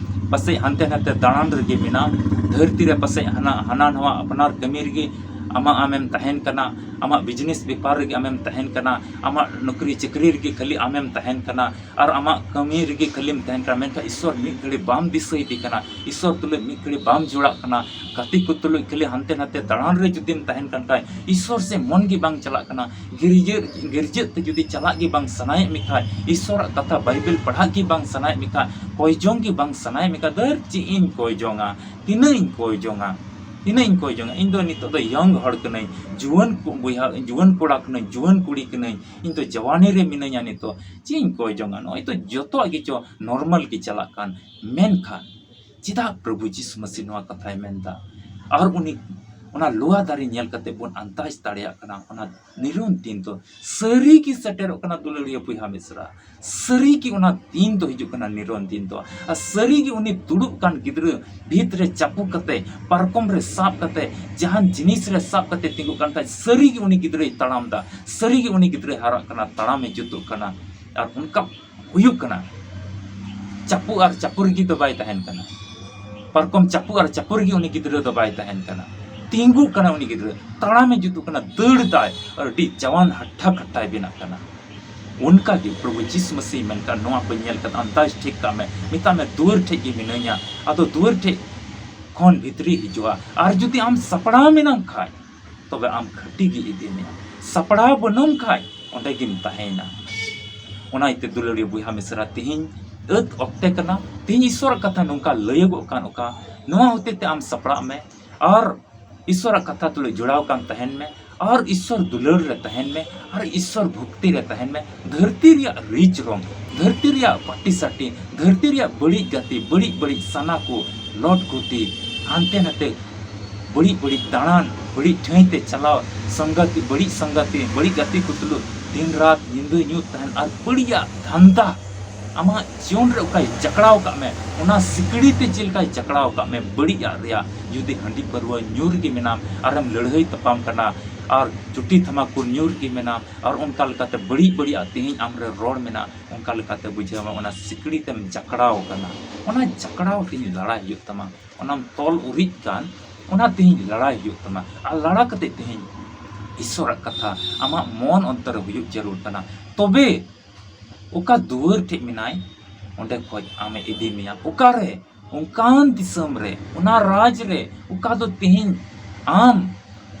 ᱯᱟᱥᱮᱡ ᱦᱟᱱᱛᱮ ᱱᱟᱛᱮ ᱫᱟᱬᱟᱱ ᱨᱮᱜᱮ ᱢᱮᱱᱟᱢ, ᱫᱷᱟᱹᱨᱛᱤ ᱨᱮ ᱯᱟᱥᱮᱡ ᱦᱟᱱᱟ ᱦᱟᱱᱟ ᱱᱚᱣᱟ ᱟᱯᱱᱟᱨ ᱠᱟᱹᱢᱤ ᱨᱮᱜᱮ ᱟᱢᱟᱜ ᱟᱢᱮᱢ ᱛᱟᱦᱮᱱ ᱠᱟᱱᱟ, ᱟᱢᱟᱜ ᱵᱤᱡᱽᱱᱮᱥ ᱵᱮᱯᱟᱨ ᱨᱮᱜᱮ ᱟᱢᱮᱢ ᱛᱟᱦᱮᱱ ᱠᱟᱱᱟ, ᱟᱢᱟᱜ ᱱᱚᱠᱨᱤ ᱪᱟᱹᱠᱨᱤ ᱨᱮᱜᱮ ᱠᱷᱟᱹᱞᱤ ᱟᱢᱮᱢ ᱛᱟᱦᱮᱱ ᱠᱟᱱᱟ, ᱟᱨ ᱟᱢᱟᱜ ᱠᱟᱹᱢᱤ ᱨᱮᱜᱮ ᱠᱷᱟᱹᱞᱤᱢ ᱛᱟᱦᱮᱱ ᱠᱟᱱᱟ, ᱢᱮᱱᱠᱷᱟᱱ ᱤᱥᱚᱨ ᱢᱤᱫ ᱜᱷᱟᱹᱲᱤ ᱵᱟᱢ ᱫᱤᱥᱟᱹᱭᱮᱫᱮ ᱠᱟᱱᱟ, ᱤᱥᱚᱨ ᱛᱩᱞᱩᱡ ᱢᱤᱫ ᱜᱷᱟᱹᱲᱤ ᱵᱟᱢ ᱡᱚᱲᱟᱜ ᱠᱟᱱᱟ, ᱜᱟᱛᱮ ᱠᱚ ᱛᱩᱞᱩᱡ ᱠᱷᱟᱹᱞᱤ ᱦᱟᱱᱛᱮ ᱱᱟᱛᱮ ᱫᱟᱬᱟᱱ ᱨᱮ ᱡᱩᱫᱤᱢ ᱛᱟᱦᱮᱱ ᱠᱟᱱ ᱠᱷᱟᱡ, ᱤᱥᱚᱨ ᱥᱮ ᱢᱚᱱ ᱜᱮ ᱵᱟᱝ ᱪᱟᱞᱟᱜ ᱠᱟᱱᱟ, ᱜᱤᱨᱡᱟᱹ ᱜᱤᱨᱡᱟᱹ ᱛᱮ ᱡᱩᱫᱤ ᱪᱟᱞᱟᱜ ᱜᱮ ᱵᱟᱝ ᱥᱟᱱᱟᱭᱮᱫ ᱢᱮ ᱠᱷᱟᱡ, ᱤᱥᱚᱨᱟᱜ ᱠᱟᱛᱷᱟ ᱵᱟᱭᱵᱮᱞ ᱯᱟᱲᱦᱟᱜ ᱜᱮ ᱵᱟᱝ ᱥᱟᱱᱟᱭᱮᱫ ᱢᱮ ᱠᱷᱟᱡ, ᱠᱚᱭ ᱡᱚᱝ ᱜᱮ ᱵᱟᱝ ᱥᱟᱱᱟᱭᱮᱫ ᱢᱮ ᱠᱷᱟᱡ, ᱫᱟᱹᱨ ᱪᱮᱫ ᱤᱧ ᱠᱚᱭ ᱡᱚᱝᱟ, ᱛᱤᱱᱟᱹᱜ ᱤᱧ ᱠᱚᱭ ᱡᱚᱝᱟ, ᱛᱤᱱᱟᱹᱜ ᱤᱧ ᱠᱚᱭ ᱡᱚᱝᱟ? ᱤᱧ ᱫᱚ ᱱᱤᱛᱚᱜ ᱫᱚ ᱭᱚᱝ ᱦᱚᱲ ᱠᱟᱹᱱᱟᱹᱧ, ᱡᱩᱣᱟᱹᱱ ᱠᱚ ᱵᱚᱭᱦᱟ, ᱡᱩᱣᱟᱹᱱ ᱠᱚᱲᱟ ᱠᱟᱹᱱᱟᱹᱧ, ᱡᱩᱣᱟᱹᱱ ᱠᱩᱲᱤ ᱠᱟᱹᱱᱟᱹᱧ, ᱤᱧ ᱫᱚ ᱡᱟᱣᱟᱱᱤ ᱨᱮ ᱢᱤᱱᱟᱹᱧᱟ ᱱᱤᱛᱚᱜ, ᱪᱮᱫ ᱤᱧ ᱠᱚᱭ ᱡᱚᱝᱟ? ᱱᱚᱜᱼᱚᱭ ᱛᱚ ᱡᱚᱛᱚᱣᱟᱜ ᱜᱮ ᱪᱚ ᱱᱚᱨᱢᱟᱞ ᱜᱮ ᱪᱟᱞᱟᱜ ᱠᱟᱱ, ᱢᱮᱱᱠᱷᱟᱱ ᱪᱮᱫᱟᱜ ᱯᱨᱚᱵᱷᱩ ᱡᱤᱥᱩ ᱢᱟᱹᱥᱤ ᱱᱚᱣᱟ ᱠᱟᱛᱷᱟᱭ ᱢᱮᱱᱫᱟ? ᱟᱨ ᱩᱱᱤ ᱚᱱᱟ ᱞᱚᱣᱟ ᱫᱟᱨᱮ ᱧᱮᱞ ᱠᱟᱛᱮ ᱵᱚᱱ ᱟᱱᱫᱟᱡᱽ ᱫᱟᱲᱮᱭᱟᱜ ᱠᱟᱱᱟ, ᱚᱱᱟ ᱱᱤᱨᱚᱱ ᱫᱤᱱ ᱫᱚ ᱥᱟᱹᱨᱤ ᱜᱮ ᱥᱮᱴᱮᱨᱚᱜ ᱠᱟᱱᱟ, ᱫᱩᱞᱟᱹᱲᱤᱭᱟᱹ ᱵᱚᱭᱦᱟ ᱢᱤᱥᱨᱟ᱾ ᱥᱟᱹᱨᱤ ᱜᱮ ᱚᱱᱟ ᱫᱤᱱ ᱫᱚ ᱦᱤᱡᱩᱜ ᱠᱟᱱᱟ, ᱱᱤᱨᱚᱱ ᱫᱤᱱ ᱫᱚ᱾ ᱟᱨ ᱥᱟᱹᱨᱤ ᱜᱮ ᱩᱱᱤ ᱫᱩᱲᱩᱵ ᱠᱟᱱ ᱜᱤᱫᱽᱨᱟᱹ ᱵᱷᱤᱛ ᱨᱮ ᱪᱟᱯᱚ ᱠᱟᱛᱮ, ᱯᱟᱨᱠᱚᱢ ᱨᱮ ᱥᱟᱵ ᱠᱟᱛᱮ, ᱡᱟᱦᱟᱱ ᱡᱤᱱᱤᱥ ᱨᱮ ᱥᱟᱵ ᱠᱟᱛᱮ ᱛᱤᱸᱜᱩᱜ ᱠᱟᱱ ᱠᱷᱟᱡ, ᱥᱟᱹᱨᱤ ᱜᱮ ᱩᱱᱤ ᱜᱤᱫᱽᱨᱟᱹᱭ ᱛᱟᱲᱟᱢ ᱫᱟ, ᱥᱟᱹᱨᱤ ᱜᱮ ᱩᱱᱤ ᱜᱤᱫᱽᱨᱟᱹᱭ ᱦᱟᱨᱟᱜ ᱠᱟᱱᱟ, ᱛᱟᱲᱟᱢᱮ ᱡᱩᱛᱩᱜ ᱠᱟᱱᱟ᱾ ᱟᱨ ᱚᱱᱠᱟ ᱦᱩᱭᱩᱜ ᱠᱟᱱᱟ᱾ ᱪᱟᱯᱚ ᱟᱨ ᱪᱟᱯᱚ ᱨᱮᱜᱮ ᱫᱚ ᱵᱟᱭ ᱛᱟᱦᱮᱱ ᱠᱟᱱᱟ, ᱯᱟᱨᱠᱚᱢ ᱪᱟᱯᱚ ᱟᱨ ᱪᱟᱯᱚ ᱨᱮᱜᱮ ᱩᱱᱤ ᱜᱤᱫᱽᱨᱟᱹ ᱫᱚ ᱵᱟᱭ ᱛᱟᱦᱮᱱ ᱠᱟᱱᱟ᱾ ᱛᱤᱸᱜᱩᱜ ᱠᱟᱱᱟ ᱩᱱᱤ ᱜᱤᱫᱽᱨᱟᱹ, ᱛᱟᱲᱟᱢᱮ ᱡᱩᱛᱩᱜ ᱠᱟᱱᱟ, ᱫᱟᱹᱲ ᱫᱟᱭ, ᱟᱨ ᱟᱹᱰᱤ ᱡᱟᱣᱟᱱ ᱦᱟᱴᱴᱟ ᱠᱟᱴᱴᱟᱭ ᱵᱮᱱᱟᱜ ᱠᱟᱱᱟ᱾ ᱚᱱᱠᱟ ᱜᱮ ᱯᱨᱚᱵᱷᱩ ᱡᱤᱥᱩ ᱢᱟᱹᱥᱤ ᱢᱮᱱᱠᱷᱟᱱ ᱱᱚᱣᱟ ᱠᱚ ᱧᱮᱞ ᱠᱟᱛᱮ ᱟᱱᱫᱟᱡᱽ ᱴᱷᱤᱠ ᱠᱟᱜ ᱢᱮ, ᱢᱮᱛᱟᱜ ᱢᱮ, ᱫᱩᱣᱟᱹᱨ ᱴᱷᱮᱡ ᱜᱮ ᱢᱤᱱᱟᱹᱧᱟ, ᱟᱫᱚ ᱫᱩᱣᱟᱹᱨ ᱴᱷᱮᱡ ᱠᱷᱚᱱ ᱵᱷᱤᱛᱨᱤ ᱦᱤᱡᱩᱜᱼᱟ᱾ ᱟᱨ ᱡᱩᱫᱤ ᱟᱢ ᱥᱟᱯᱲᱟᱣ ᱢᱮᱱᱟᱢ ᱠᱷᱟᱡ, ᱛᱚᱵᱮ ᱟᱢ ᱠᱷᱟᱹᱴᱤ ᱜᱮ ᱤᱫᱤ ᱢᱮᱭᱟ᱾ ᱥᱟᱯᱲᱟᱣ ᱵᱟᱹᱱᱩᱢ ᱠᱷᱟᱡ, ᱚᱸᱰᱮ ᱜᱮᱢ ᱛᱟᱦᱮᱸᱭᱮᱱᱟ᱾ ᱚᱱᱟ ᱤᱭᱟᱹᱛᱮ ᱫᱩᱞᱟᱹᱲᱤᱭᱟᱹ ᱵᱚᱭᱦᱟ ᱢᱤᱥᱨᱟ, ᱛᱤᱦᱤᱧ ᱟᱹᱛ ᱚᱠᱛᱮ ᱠᱟᱱᱟ, ᱛᱤᱦᱤᱧ ᱤᱥᱚᱨᱟᱜ ᱠᱟᱛᱷᱟ ᱱᱚᱝᱠᱟ ᱞᱟᱹᱭᱟᱹᱜᱚᱜ ᱠᱟᱱ ᱚᱠᱟ, ᱱᱚᱣᱟ ᱦᱚᱛᱮ ᱛᱮ ᱟᱢ ᱥᱟᱯᱲᱟᱜ ᱢᱮ ᱟᱨ ᱤᱥᱚᱨᱟᱜ ᱠᱟᱛᱷᱟ ᱛᱩᱞᱩᱡ ᱡᱚᱲᱟᱣ ᱠᱟᱱ ᱛᱟᱦᱮᱱ ᱢᱮ ᱟᱨ ᱤᱥᱚᱨ ᱫᱩᱞᱟᱹᱲ ᱨᱮ ᱛᱟᱦᱮᱱ ᱢᱮ ᱟᱨ ᱤᱥᱚᱨ ᱵᱷᱚᱠᱛᱤ ᱨᱮ ᱛᱟᱦᱮᱱ ᱢᱮ᱾ ᱫᱷᱟᱹᱨᱛᱤ ᱨᱮᱭᱟᱜ ᱨᱤᱪ ᱨᱚᱝ, ᱫᱷᱟᱹᱨᱛᱤ ᱨᱮᱭᱟᱜ ᱯᱟᱴᱤ ᱥᱟᱴᱤ, ᱫᱷᱟᱹᱨᱛᱤ ᱨᱮᱭᱟᱜ ᱵᱟᱹᱲᱤᱡ ᱜᱟᱛᱮ, ᱵᱟᱹᱲᱤᱡ ᱵᱟᱹᱲᱤᱡ ᱥᱟᱱᱟ ᱠᱚ, ᱞᱚᱴ ᱜᱩᱴᱤ, ᱦᱟᱱᱛᱮ ᱱᱟᱛᱮ ᱵᱟᱹᱲᱤᱡ ᱵᱟᱹᱲᱤᱡ ᱫᱟᱬᱟᱱ, ᱵᱟᱹᱲᱤᱡ ᱴᱷᱟᱹᱭ ᱛᱮ ᱪᱟᱞᱟᱣ, ᱥᱚᱝᱜᱟᱛᱤ, ᱵᱟᱹᱲᱤᱡ ᱥᱚᱝᱜᱟᱛᱤ, ᱵᱟᱹᱲᱤᱡ ᱜᱟᱛᱮ ᱠᱚ ᱛᱩᱞᱩᱡ ᱫᱤᱱ ᱨᱟᱛ ᱧᱤᱫᱟᱹ ᱧᱩᱛ ᱛᱟᱦᱮᱱ ᱟᱨ ᱵᱟᱹᱲᱤᱡᱟᱜ ᱫᱷᱟᱱᱫᱟ ᱟᱢᱟᱜ ᱡᱤᱭᱚᱱ ᱨᱮ ᱚᱠᱟᱭ ᱡᱟᱠᱲᱟᱣ ᱠᱟᱜ ᱢᱮ, ᱚᱱᱟ ᱥᱤᱠᱲᱤ ᱛᱮ ᱪᱮᱫ ᱞᱮᱠᱟᱭ ᱡᱟᱠᱲᱟᱣ ᱠᱟᱜ ᱢᱮ, ᱵᱟᱹᱲᱤᱡᱟᱜ ᱨᱮᱭᱟᱜ ᱡᱩᱫᱤ ᱦᱟᱺᱰᱤ ᱯᱟᱹᱨᱣᱟᱹ ᱧᱩ ᱨᱮᱜᱮ ᱢᱮᱱᱟᱢ ᱟᱨᱮᱢ ᱞᱟᱹᱲᱦᱟᱹᱭ ᱛᱟᱯᱟᱢ ᱠᱟᱱᱟ, ᱟᱨ ᱪᱩᱴᱤ ᱛᱷᱟᱢᱟᱠᱩᱨ ᱧᱩᱨ ᱜᱮ ᱢᱮᱱᱟᱢ, ᱟᱨ ᱚᱱᱠᱟ ᱞᱮᱠᱟᱛᱮ ᱵᱟᱹᱲᱤᱡ ᱵᱟᱹᱲᱤᱡᱟᱜ ᱛᱮᱦᱮᱧ ᱟᱢᱨᱮ ᱨᱚᱲ ᱢᱮᱱᱟᱜ, ᱚᱱᱠᱟ ᱞᱮᱠᱟᱛᱮ ᱵᱩᱡᱷᱟᱹᱣ ᱢᱮ ᱚᱱᱟ ᱥᱤᱠᱲᱤ ᱛᱮᱢ ᱡᱟᱠᱲᱟᱣ ᱟᱠᱟᱱᱟ᱾ ᱚᱱᱟ ᱡᱟᱠᱲᱟᱣ ᱛᱮᱦᱮᱧ ᱞᱟᱲᱟᱭ ᱦᱩᱭᱩᱜ ᱛᱟᱢᱟ, ᱚᱱᱟᱢ ᱛᱚᱞ ᱩᱨᱤᱡ ᱠᱟᱱ, ᱚᱱᱟ ᱛᱮᱦᱮᱧ ᱞᱟᱲᱟᱭ ᱦᱩᱭᱩᱜ ᱛᱟᱢᱟ᱾ ᱟᱨ ᱞᱟᱲᱟ ᱠᱟᱛᱮ ᱛᱮᱦᱮᱧ ᱤᱥᱚᱨᱟᱜ ᱠᱟᱛᱷᱟ ᱟᱢᱟᱜ ᱢᱚᱱ ᱚᱱᱛᱚᱨ ᱨᱮ ᱦᱩᱭᱩᱜ ᱡᱟᱹᱨᱩᱲ ᱠᱟᱱᱟ᱾ ᱛᱚᱵᱮ ᱚᱠᱟ ᱫᱩᱣᱟᱹᱨ ᱴᱷᱮᱡ ᱢᱮᱱᱟᱭ, ᱚᱸᱰᱮ ᱠᱷᱚᱡ ᱟᱢᱮ ᱤᱫᱤ ᱢᱮᱭᱟ᱾ ᱚᱠᱟᱨᱮ? ᱚᱱᱠᱟᱱ ᱫᱤᱥᱚᱢ ᱨᱮ, ᱚᱱᱟ ᱨᱟᱡᱽ ᱨᱮ, ᱚᱠᱟ ᱫᱚ ᱛᱮᱦᱮᱧ ᱟᱢ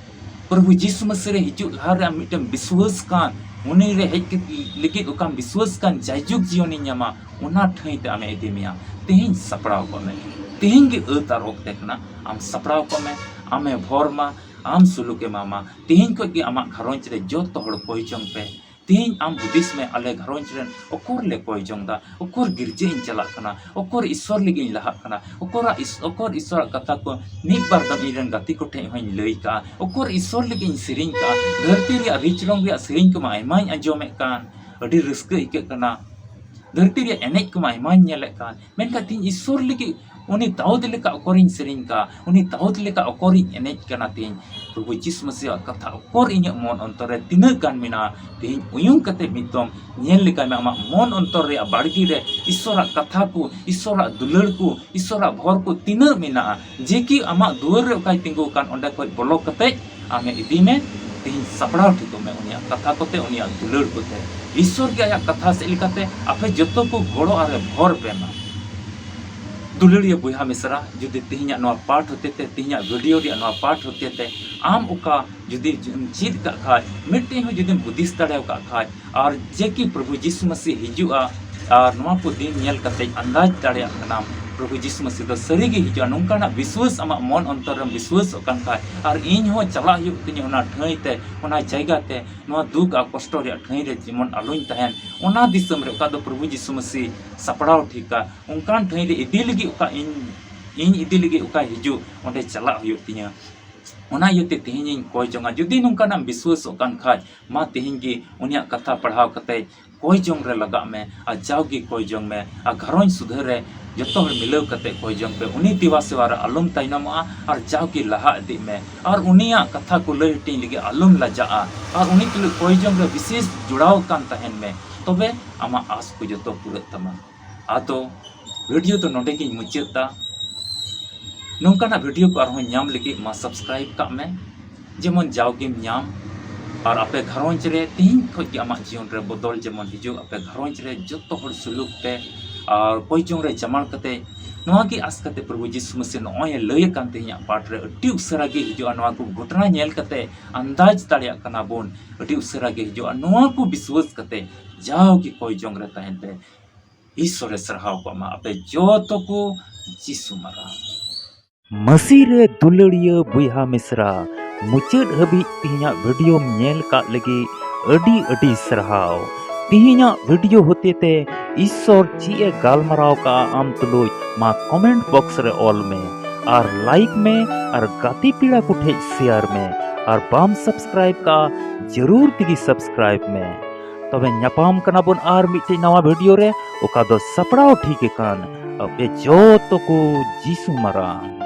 ᱯᱨᱚᱵᱷᱩ ᱡᱤᱥᱩ ᱢᱟᱹᱥᱤ ᱨᱮ ᱦᱤᱡᱩᱜ ᱞᱟᱦᱟ ᱨᱮ ᱟᱢ ᱢᱤᱫᱴᱮᱱ ᱵᱤᱥᱣᱟᱹᱥ ᱠᱟᱱ, ᱩᱱᱤ ᱨᱮ ᱦᱮᱡ ᱠᱟᱛᱮ ᱞᱟᱹᱜᱤᱫ ᱚᱠᱟᱢ ᱵᱤᱥᱣᱟᱹᱥ ᱠᱟᱱ ᱡᱟᱭᱡᱩᱜᱽ ᱡᱤᱭᱚᱱᱮ ᱧᱟᱢᱟ, ᱚᱱᱟ ᱴᱷᱟᱹᱭ ᱛᱮ ᱟᱢᱮ ᱤᱫᱤ ᱢᱮᱭᱟ᱾ ᱛᱮᱦᱮᱧ ᱥᱟᱯᱲᱟᱣ ᱠᱚᱜ ᱢᱮ, ᱛᱮᱦᱮᱧ ᱜᱮ ᱟᱹᱛ ᱟᱨ ᱚᱠᱛᱮ ᱠᱟᱱᱟ᱾ ᱟᱢ ᱥᱟᱯᱲᱟᱣ ᱠᱚᱜ ᱢᱮ, ᱟᱢᱮ ᱵᱷᱚᱨ ᱢᱟ, ᱟᱢ ᱥᱩᱞᱩᱠ ᱮᱢᱟᱢᱟ᱾ ᱛᱮᱦᱮᱧ ᱠᱷᱚᱡ ᱜᱮ ᱟᱢᱟᱜ ᱜᱷᱟᱨᱚᱸᱡᱽ ᱨᱮ ᱡᱚᱛᱚ ᱦᱚᱲ ᱠᱚᱭ ᱡᱚᱝ ᱯᱮ᱾ ᱛᱮᱦᱮᱧ ᱟᱢ ᱦᱩᱫᱤᱥ ᱢᱮ, ᱟᱞᱮ ᱜᱷᱟᱨᱚᱸᱡᱽ ᱨᱮᱱ ᱚᱠᱚᱨ ᱞᱮ ᱠᱚᱭ ᱡᱚᱝ ᱫᱟ, ᱚᱠᱚᱨ ᱜᱤᱨᱡᱟᱹ ᱤᱧ ᱪᱟᱞᱟᱜ ᱠᱟᱱᱟ, ᱚᱠᱚᱨ ᱤᱥᱚᱨ ᱞᱟᱹᱜᱤᱫ ᱤᱧ ᱞᱟᱦᱟᱜ ᱠᱟᱱᱟ, ᱚᱠᱚᱨᱟᱜ ᱤᱥ-, ᱚᱠᱚᱨ ᱤᱥᱚᱨᱟᱜ ᱠᱟᱛᱷᱟ ᱠᱚ ᱢᱤᱫ ᱵᱟᱨ ᱫᱚᱢ ᱤᱧ ᱨᱮᱱ ᱜᱟᱛᱮ ᱠᱚ ᱴᱷᱮᱱ ᱦᱚᱸᱧ ᱞᱟᱹᱭ ᱠᱟᱜᱼᱟ, ᱚᱠᱚᱨ ᱤᱥᱚᱨ ᱞᱟᱹᱜᱤᱫ ᱤᱧ ᱥᱮᱨᱮᱧ ᱠᱟᱜᱼᱟ, ᱫᱷᱟᱹᱨᱛᱤ ᱨᱮᱭᱟᱜ ᱨᱤᱪ ᱨᱚᱝ ᱨᱮᱭᱟᱜ ᱥᱮᱨᱮᱧ ᱠᱚᱢᱟ ᱟᱭᱢᱟᱧ ᱟᱸᱡᱚᱢᱮᱫ ᱠᱟᱱ, ᱟᱹᱰᱤ ᱨᱟᱹᱥᱠᱟᱹ ᱟᱹᱭᱠᱟᱹᱜ ᱠᱟᱱᱟ, ᱫᱷᱟᱹᱨᱛᱤ ᱨᱮᱭᱟᱜ ᱮᱱᱮᱡ ᱠᱚᱢᱟ ᱟᱭᱢᱟᱧ ᱧᱮᱞᱮᱫ ᱠᱟᱱ, ᱢᱮᱱᱠᱷᱟᱱ ᱛᱮᱦᱮᱧ ᱤᱥᱚᱨ ᱞᱟᱹᱜᱤᱫ ᱩᱱᱤ ᱫᱟᱣᱩᱫ ᱞᱮᱠᱟ ᱚᱠᱚᱨᱤᱧ ᱥᱮᱨᱮᱧ ᱠᱟᱜᱼᱟ, ᱩᱱᱤ ᱫᱟᱣᱩᱫ ᱞᱮᱠᱟ ᱚᱠᱚᱨᱤᱧ ᱮᱱᱮᱡ ᱠᱟᱱᱟ ᱛᱮᱦᱮᱧ? ᱯᱨᱚᱵᱷᱩ ᱡᱤᱥᱩ ᱢᱟᱹᱥᱤᱭᱟᱜ ᱠᱟᱛᱷᱟ ᱚᱠᱚᱨ ᱤᱧᱟᱹᱜ ᱢᱚᱱ ᱚᱱᱛᱚᱨ ᱨᱮ ᱛᱤᱱᱟᱹᱜ ᱜᱟᱱ ᱢᱮᱱᱟᱜᱼᱟ? ᱛᱮᱦᱮᱧ ᱩᱭᱩᱝ ᱠᱟᱛᱮ ᱢᱤᱫ ᱫᱚᱢ ᱧᱮᱞ ᱞᱮᱜᱟᱭ ᱢᱮ, ᱟᱢᱟᱜ ᱢᱚᱱ ᱚᱱᱛᱚᱨ ᱨᱮᱭᱟᱜ ᱵᱟᱲᱜᱮ ᱨᱮ ᱤᱥᱚᱨᱟᱜ ᱠᱟᱛᱷᱟ ᱠᱚ, ᱤᱥᱚᱨᱟᱜ ᱫᱩᱞᱟᱹᱲ ᱠᱚ, ᱤᱥᱚᱨᱟᱜ ᱵᱷᱚᱨ ᱠᱚ ᱛᱤᱱᱟᱹᱜ ᱢᱮᱱᱟᱜᱼᱟ? ᱡᱮ ᱠᱤ ᱟᱢᱟᱜ ᱫᱩᱣᱟᱹᱨ ᱨᱮ ᱚᱠᱟᱭ ᱛᱤᱸᱜᱩ ᱟᱠᱟᱱ, ᱚᱸᱰᱮ ᱠᱷᱚᱡ ᱵᱚᱞᱚ ᱠᱟᱛᱮ ᱟᱢᱮ ᱤᱫᱤ ᱢᱮ᱾ ᱛᱮᱦᱮᱧ ᱥᱟᱯᱲᱟᱣ ᱴᱷᱤᱠᱚᱜ ᱢᱮ ᱩᱱᱤᱭᱟᱜ ᱠᱟᱛᱷᱟ ᱠᱚᱛᱮ, ᱩᱱᱤᱭᱟᱜ ᱫᱩᱞᱟᱹᱲ ᱠᱚᱛᱮ᱾ ᱤᱥᱚᱨ ᱜᱮ ᱟᱭᱟᱜ ᱠᱟᱛᱷᱟ ᱥᱮᱫ ᱞᱮᱠᱟᱛᱮ ᱟᱯᱮ ᱡᱚᱛᱚ ᱠᱚ ᱜᱚᱲᱚ ᱟᱨᱮ ᱵᱷᱚᱨ ᱯᱮ ᱢᱟ᱾ ᱫᱩᱞᱟᱹᱲᱤᱭᱟᱹ ᱵᱚᱭᱦᱟ ᱢᱤᱥᱨᱟ, ᱡᱩᱫᱤ ᱛᱮᱦᱮᱧᱟᱜ ᱱᱚᱣᱟ ᱯᱟᱴ ᱦᱚᱛᱮᱛᱮ, ᱛᱮᱦᱮᱧᱟᱜ ᱵᱷᱤᱰᱤᱭᱳ ᱨᱮᱭᱟᱜ ᱱᱚᱣᱟ ᱯᱟᱴ ᱦᱚᱛᱮᱛᱮ ᱟᱢ ᱚᱠᱟ ᱡᱩᱫᱤ ᱪᱮᱫ ᱠᱟᱜ ᱠᱷᱟᱡ, ᱢᱤᱫᱴᱮᱱ ᱦᱚᱸ ᱡᱩᱫᱤᱢ ᱦᱩᱫᱤᱥ ᱫᱟᱲᱮ ᱟᱠᱟᱫ ᱠᱷᱟᱡ, ᱟᱨ ᱡᱮ ᱠᱤ ᱯᱨᱚᱵᱷᱩ ᱡᱤᱥᱩ ᱢᱟᱹᱥᱤ ᱦᱤᱡᱩᱜᱼᱟ, ᱟᱨ ᱱᱚᱣᱟ ᱠᱚ ᱫᱤᱱ ᱧᱮᱞ ᱠᱟᱛᱮ ᱟᱱᱫᱟᱡᱽ ᱫᱟᱲᱮᱭᱟᱜ ᱠᱟᱱᱟᱢ ᱯᱨᱚᱵᱷᱩ ᱡᱤᱥᱩ ᱢᱟᱹᱥᱤ ᱫᱚ ᱥᱟᱹᱨᱤ ᱜᱮ ᱦᱤᱡᱩᱜᱼᱟ, ᱱᱚᱝᱠᱟᱱᱟᱜ ᱵᱤᱥᱣᱟᱹᱥ ᱟᱢᱟᱜ ᱢᱚᱱ ᱚᱱᱛᱚᱨ ᱨᱮᱢ ᱵᱤᱥᱣᱟᱹᱥᱚᱜ ᱠᱟᱱ ᱠᱷᱟᱡ, ᱟᱨ ᱤᱧ ᱦᱚᱸ ᱪᱟᱞᱟᱜ ᱦᱩᱭᱩᱜ ᱛᱤᱧᱟᱹ ᱚᱱᱟ ᱴᱷᱟᱹᱭ ᱛᱮ, ᱚᱱᱟ ᱡᱟᱭᱜᱟ ᱛᱮ, ᱱᱚᱣᱟ ᱫᱩᱠ ᱟᱨ ᱠᱚᱥᱴᱚ ᱨᱮᱭᱟᱜ ᱴᱷᱟᱹᱭ ᱨᱮ ᱡᱮᱢᱚᱱ ᱟᱞᱚᱧ ᱛᱟᱦᱮᱱ, ᱚᱱᱟ ᱫᱤᱥᱚᱢ ᱨᱮ ᱚᱠᱟ ᱫᱚ ᱯᱨᱚᱵᱷᱩ ᱡᱤᱥᱩ ᱢᱟᱹᱥᱤ ᱥᱟᱯᱲᱟᱣ ᱴᱷᱤᱠᱟ, ᱚᱱᱠᱟᱱ ᱴᱷᱟᱹᱭ ᱨᱮ ᱤᱫᱤ ᱞᱟᱹᱜᱤᱫ ᱚᱠᱟ ᱤᱧ, ᱤᱧ ᱤᱫᱤ ᱞᱟᱹᱜᱤᱫ ᱚᱠᱟ ᱦᱤᱡᱩᱜ, ᱚᱸᱰᱮ ᱪᱟᱞᱟᱜ ᱦᱩᱭᱩᱜ ᱛᱤᱧᱟᱹ᱾ ᱚᱱᱟ ᱤᱭᱟᱹᱛᱮ ᱛᱮᱦᱮᱧᱤᱧ ᱠᱚᱭ ᱡᱚᱝᱟ, ᱡᱩᱫᱤ ᱱᱚᱝᱠᱟᱱᱟᱜ ᱮᱢ ᱵᱤᱥᱣᱟᱹᱥᱚᱜ ᱠᱟᱱ ᱠᱷᱟᱡ, ᱢᱟ ᱛᱮᱦᱮᱧ ᱜᱮ ᱩᱱᱤᱭᱟᱜ ᱠᱟᱛᱷᱟ ᱯᱟᱲᱦᱟᱣ ᱠᱟᱛᱮ ᱠᱚᱭ ᱡᱚᱝ ᱨᱮ ᱞᱟᱜᱟᱜ ᱢᱮ, ᱟᱨ ᱡᱟᱣᱜᱮ ᱠᱚᱭ ᱡᱚᱝ ᱢᱮ, ᱟᱨ ᱜᱷᱟᱨᱚᱸᱡᱽ ᱥᱩᱫᱷᱟᱹᱨ ᱨᱮ ᱡᱚᱛᱚ ᱦᱚᱲ ᱢᱤᱞᱟᱹᱣ ᱠᱟᱛᱮ ᱠᱚᱭ ᱡᱚᱝ ᱯᱮ᱾ ᱩᱱᱤ ᱛᱤᱣᱟ ᱥᱮᱣᱟ ᱨᱮ ᱟᱞᱚᱢ ᱛᱟᱭᱱᱚᱢᱚᱜᱼᱟ ᱟᱨ ᱡᱟᱣᱜᱮ ᱞᱟᱦᱟ ᱤᱫᱤᱜ ᱢᱮ᱾ ᱟᱨ ᱩᱱᱤᱭᱟᱜ ᱠᱟᱛᱷᱟ ᱠᱚ ᱞᱟᱹᱭ ᱦᱟᱹᱴᱤᱧ ᱞᱟᱹᱜᱤᱫ ᱟᱞᱚᱢ ᱞᱟᱡᱟᱜᱼᱟ᱾ ᱟᱨ ᱩᱱᱤ ᱛᱩᱞᱩᱡ ᱠᱚᱭ ᱡᱚᱝ ᱨᱮ ᱵᱤᱥᱮᱥ ᱡᱚᱲᱟᱣ ᱠᱟᱱ ᱛᱟᱦᱮᱱ ᱢᱮ, ᱛᱚᱵᱮ ᱟᱢᱟᱜ ᱟᱥ ᱠᱚ ᱡᱚᱛᱚ ᱯᱩᱨᱟᱹᱜ ᱛᱟᱢᱟ᱾ ᱟᱫᱚ ᱵᱷᱤᱰᱤᱭᱳ ᱫᱚ ᱱᱚᱰᱮ ᱜᱤᱧ ᱢᱩᱪᱟᱹᱫ ᱫᱟ᱾ ᱱᱚᱝᱠᱟᱱᱟᱜ ᱵᱷᱤᱰᱤᱭᱳ ᱠᱚ ᱟᱨᱦᱚᱸ ᱧᱟᱢ ᱞᱟᱹᱜᱤᱫ ᱢᱟ subscribe ᱠᱟᱜ ᱢᱮ, ᱡᱮᱢᱚᱱ ᱡᱟᱣᱜᱮᱢ ᱧᱟᱢ᱾ ᱟᱨ ᱟᱯᱮ ᱜᱷᱟᱨᱚᱸᱡᱽ ᱨᱮ ᱛᱤᱦᱤᱧ ᱠᱷᱚᱡ ᱜᱮ ᱟᱢᱟᱜ ᱡᱤᱭᱚᱱ ᱨᱮ ᱵᱚᱫᱚᱞ ᱡᱮᱢᱚᱱ ᱦᱤᱡᱩᱜ, ᱟᱯᱮ ᱜᱷᱟᱨᱚᱸᱡᱽ ᱨᱮ ᱡᱚᱛᱚ ᱦᱚᱲ ᱥᱩᱞᱩᱠ ᱛᱮ ᱟᱨ ᱠᱚᱭ ᱡᱚᱝ ᱨᱮ ᱡᱟᱢᱟᱲ ᱠᱟᱛᱮ, ᱱᱚᱣᱟ ᱜᱮ ᱟᱥ ᱠᱟᱛᱮ ᱯᱨᱚᱵᱷᱩ ᱡᱤᱥᱩ ᱢᱟᱥᱤ ᱱᱚᱜᱼᱚᱭ ᱮ ᱞᱟᱹᱭ ᱟᱠᱟᱱ ᱛᱮᱦᱮᱧᱟᱜ ᱯᱟᱴ ᱨᱮ ᱟᱹᱰᱤ ᱩᱥᱟᱹᱨᱟ ᱜᱮ ᱦᱤᱡᱩᱜᱼᱟ᱾ ᱱᱚᱣᱟ ᱠᱚ ᱜᱷᱚᱴᱚᱱᱟ ᱧᱮᱞ ᱠᱟᱛᱮ ᱟᱱᱫᱟᱡᱽ ᱫᱟᱲᱮᱭᱟᱜ ᱠᱟᱱᱟ ᱵᱚᱱ ᱟᱹᱰᱤ ᱩᱥᱟᱹᱨᱟ ᱜᱮ ᱦᱤᱡᱩᱜᱼᱟ᱾ ᱱᱚᱣᱟ ᱠᱚ ᱵᱤᱥᱣᱟᱥ ᱠᱟᱛᱮ ᱡᱟᱣᱜᱮ ᱠᱚᱭ ᱡᱚᱝ ᱨᱮ ᱛᱟᱦᱮᱱ ᱯᱮ᱾ ᱤᱥᱥᱚᱨᱮ ᱥᱟᱨᱦᱟᱣ ᱠᱚᱜ ᱢᱟ ᱟᱯᱮ ᱡᱚᱛᱚ ᱠᱚ ᱡᱤᱥᱩ ᱢᱟᱨᱟᱝ᱾ ᱢᱟᱹᱥᱤ ᱨᱮ ᱫᱩᱞᱟᱹᱲᱤᱭᱟᱹ ᱵᱚᱭᱦᱟ ᱢᱤᱥᱨᱟ, ᱢᱩᱪᱟᱹᱫ ᱦᱟᱹᱵᱤᱡ ᱛᱤᱦᱤᱧᱟᱜ ᱵᱷᱤᱰᱤᱭᱳᱢ ᱧᱮᱞ ᱠᱟᱜ ᱞᱟᱹᱜᱤᱫ ᱟᱹᱰᱤ ᱟᱹᱰᱤ ᱥᱟᱨᱦᱟᱣ᱾ ᱛᱤᱦᱤᱧᱟᱜ ᱵᱷᱤᱰᱤᱭᱳ ᱦᱚᱛᱮᱛᱮ ᱤᱥᱥᱚᱨ ᱪᱮᱫ ᱮ ᱜᱟᱞᱢᱟᱨᱟᱣ ᱠᱟᱜᱼᱟ ᱟᱢ ᱛᱩᱞᱩᱡ, ᱢᱟ comment box ᱨᱮ ᱚᱞ ᱢᱮ ᱟᱨ like ᱢᱮ ᱟᱨ ᱜᱟᱛᱮ ᱯᱮᱲᱟ ᱠᱚ ᱴᱷᱮᱡ share ᱢᱮ᱾ ᱟᱨ ᱵᱟᱢ subscribe ᱠᱟᱜᱼᱟ, ᱡᱟᱹᱨᱩᱲ ᱛᱮᱜᱮ subscribe ᱢᱮ᱾ ᱛᱚᱵᱮ ᱧᱟᱯᱟᱢ ᱠᱟᱱᱟ ᱵᱚᱱ ᱟᱨ ᱢᱤᱫᱴᱮᱡ ᱱᱟᱣᱟ ᱵᱷᱤᱰᱤᱭᱳ ᱨᱮ, ᱚᱠᱟ ᱫᱚ ᱥᱟᱯᱲᱟᱣ ᱴᱷᱤᱠ ᱟᱠᱟᱱ ᱟᱯᱮ ᱡᱚᱛᱚ ᱠᱚ ᱡᱤᱥᱩ ᱢᱟᱨᱟᱝ᱾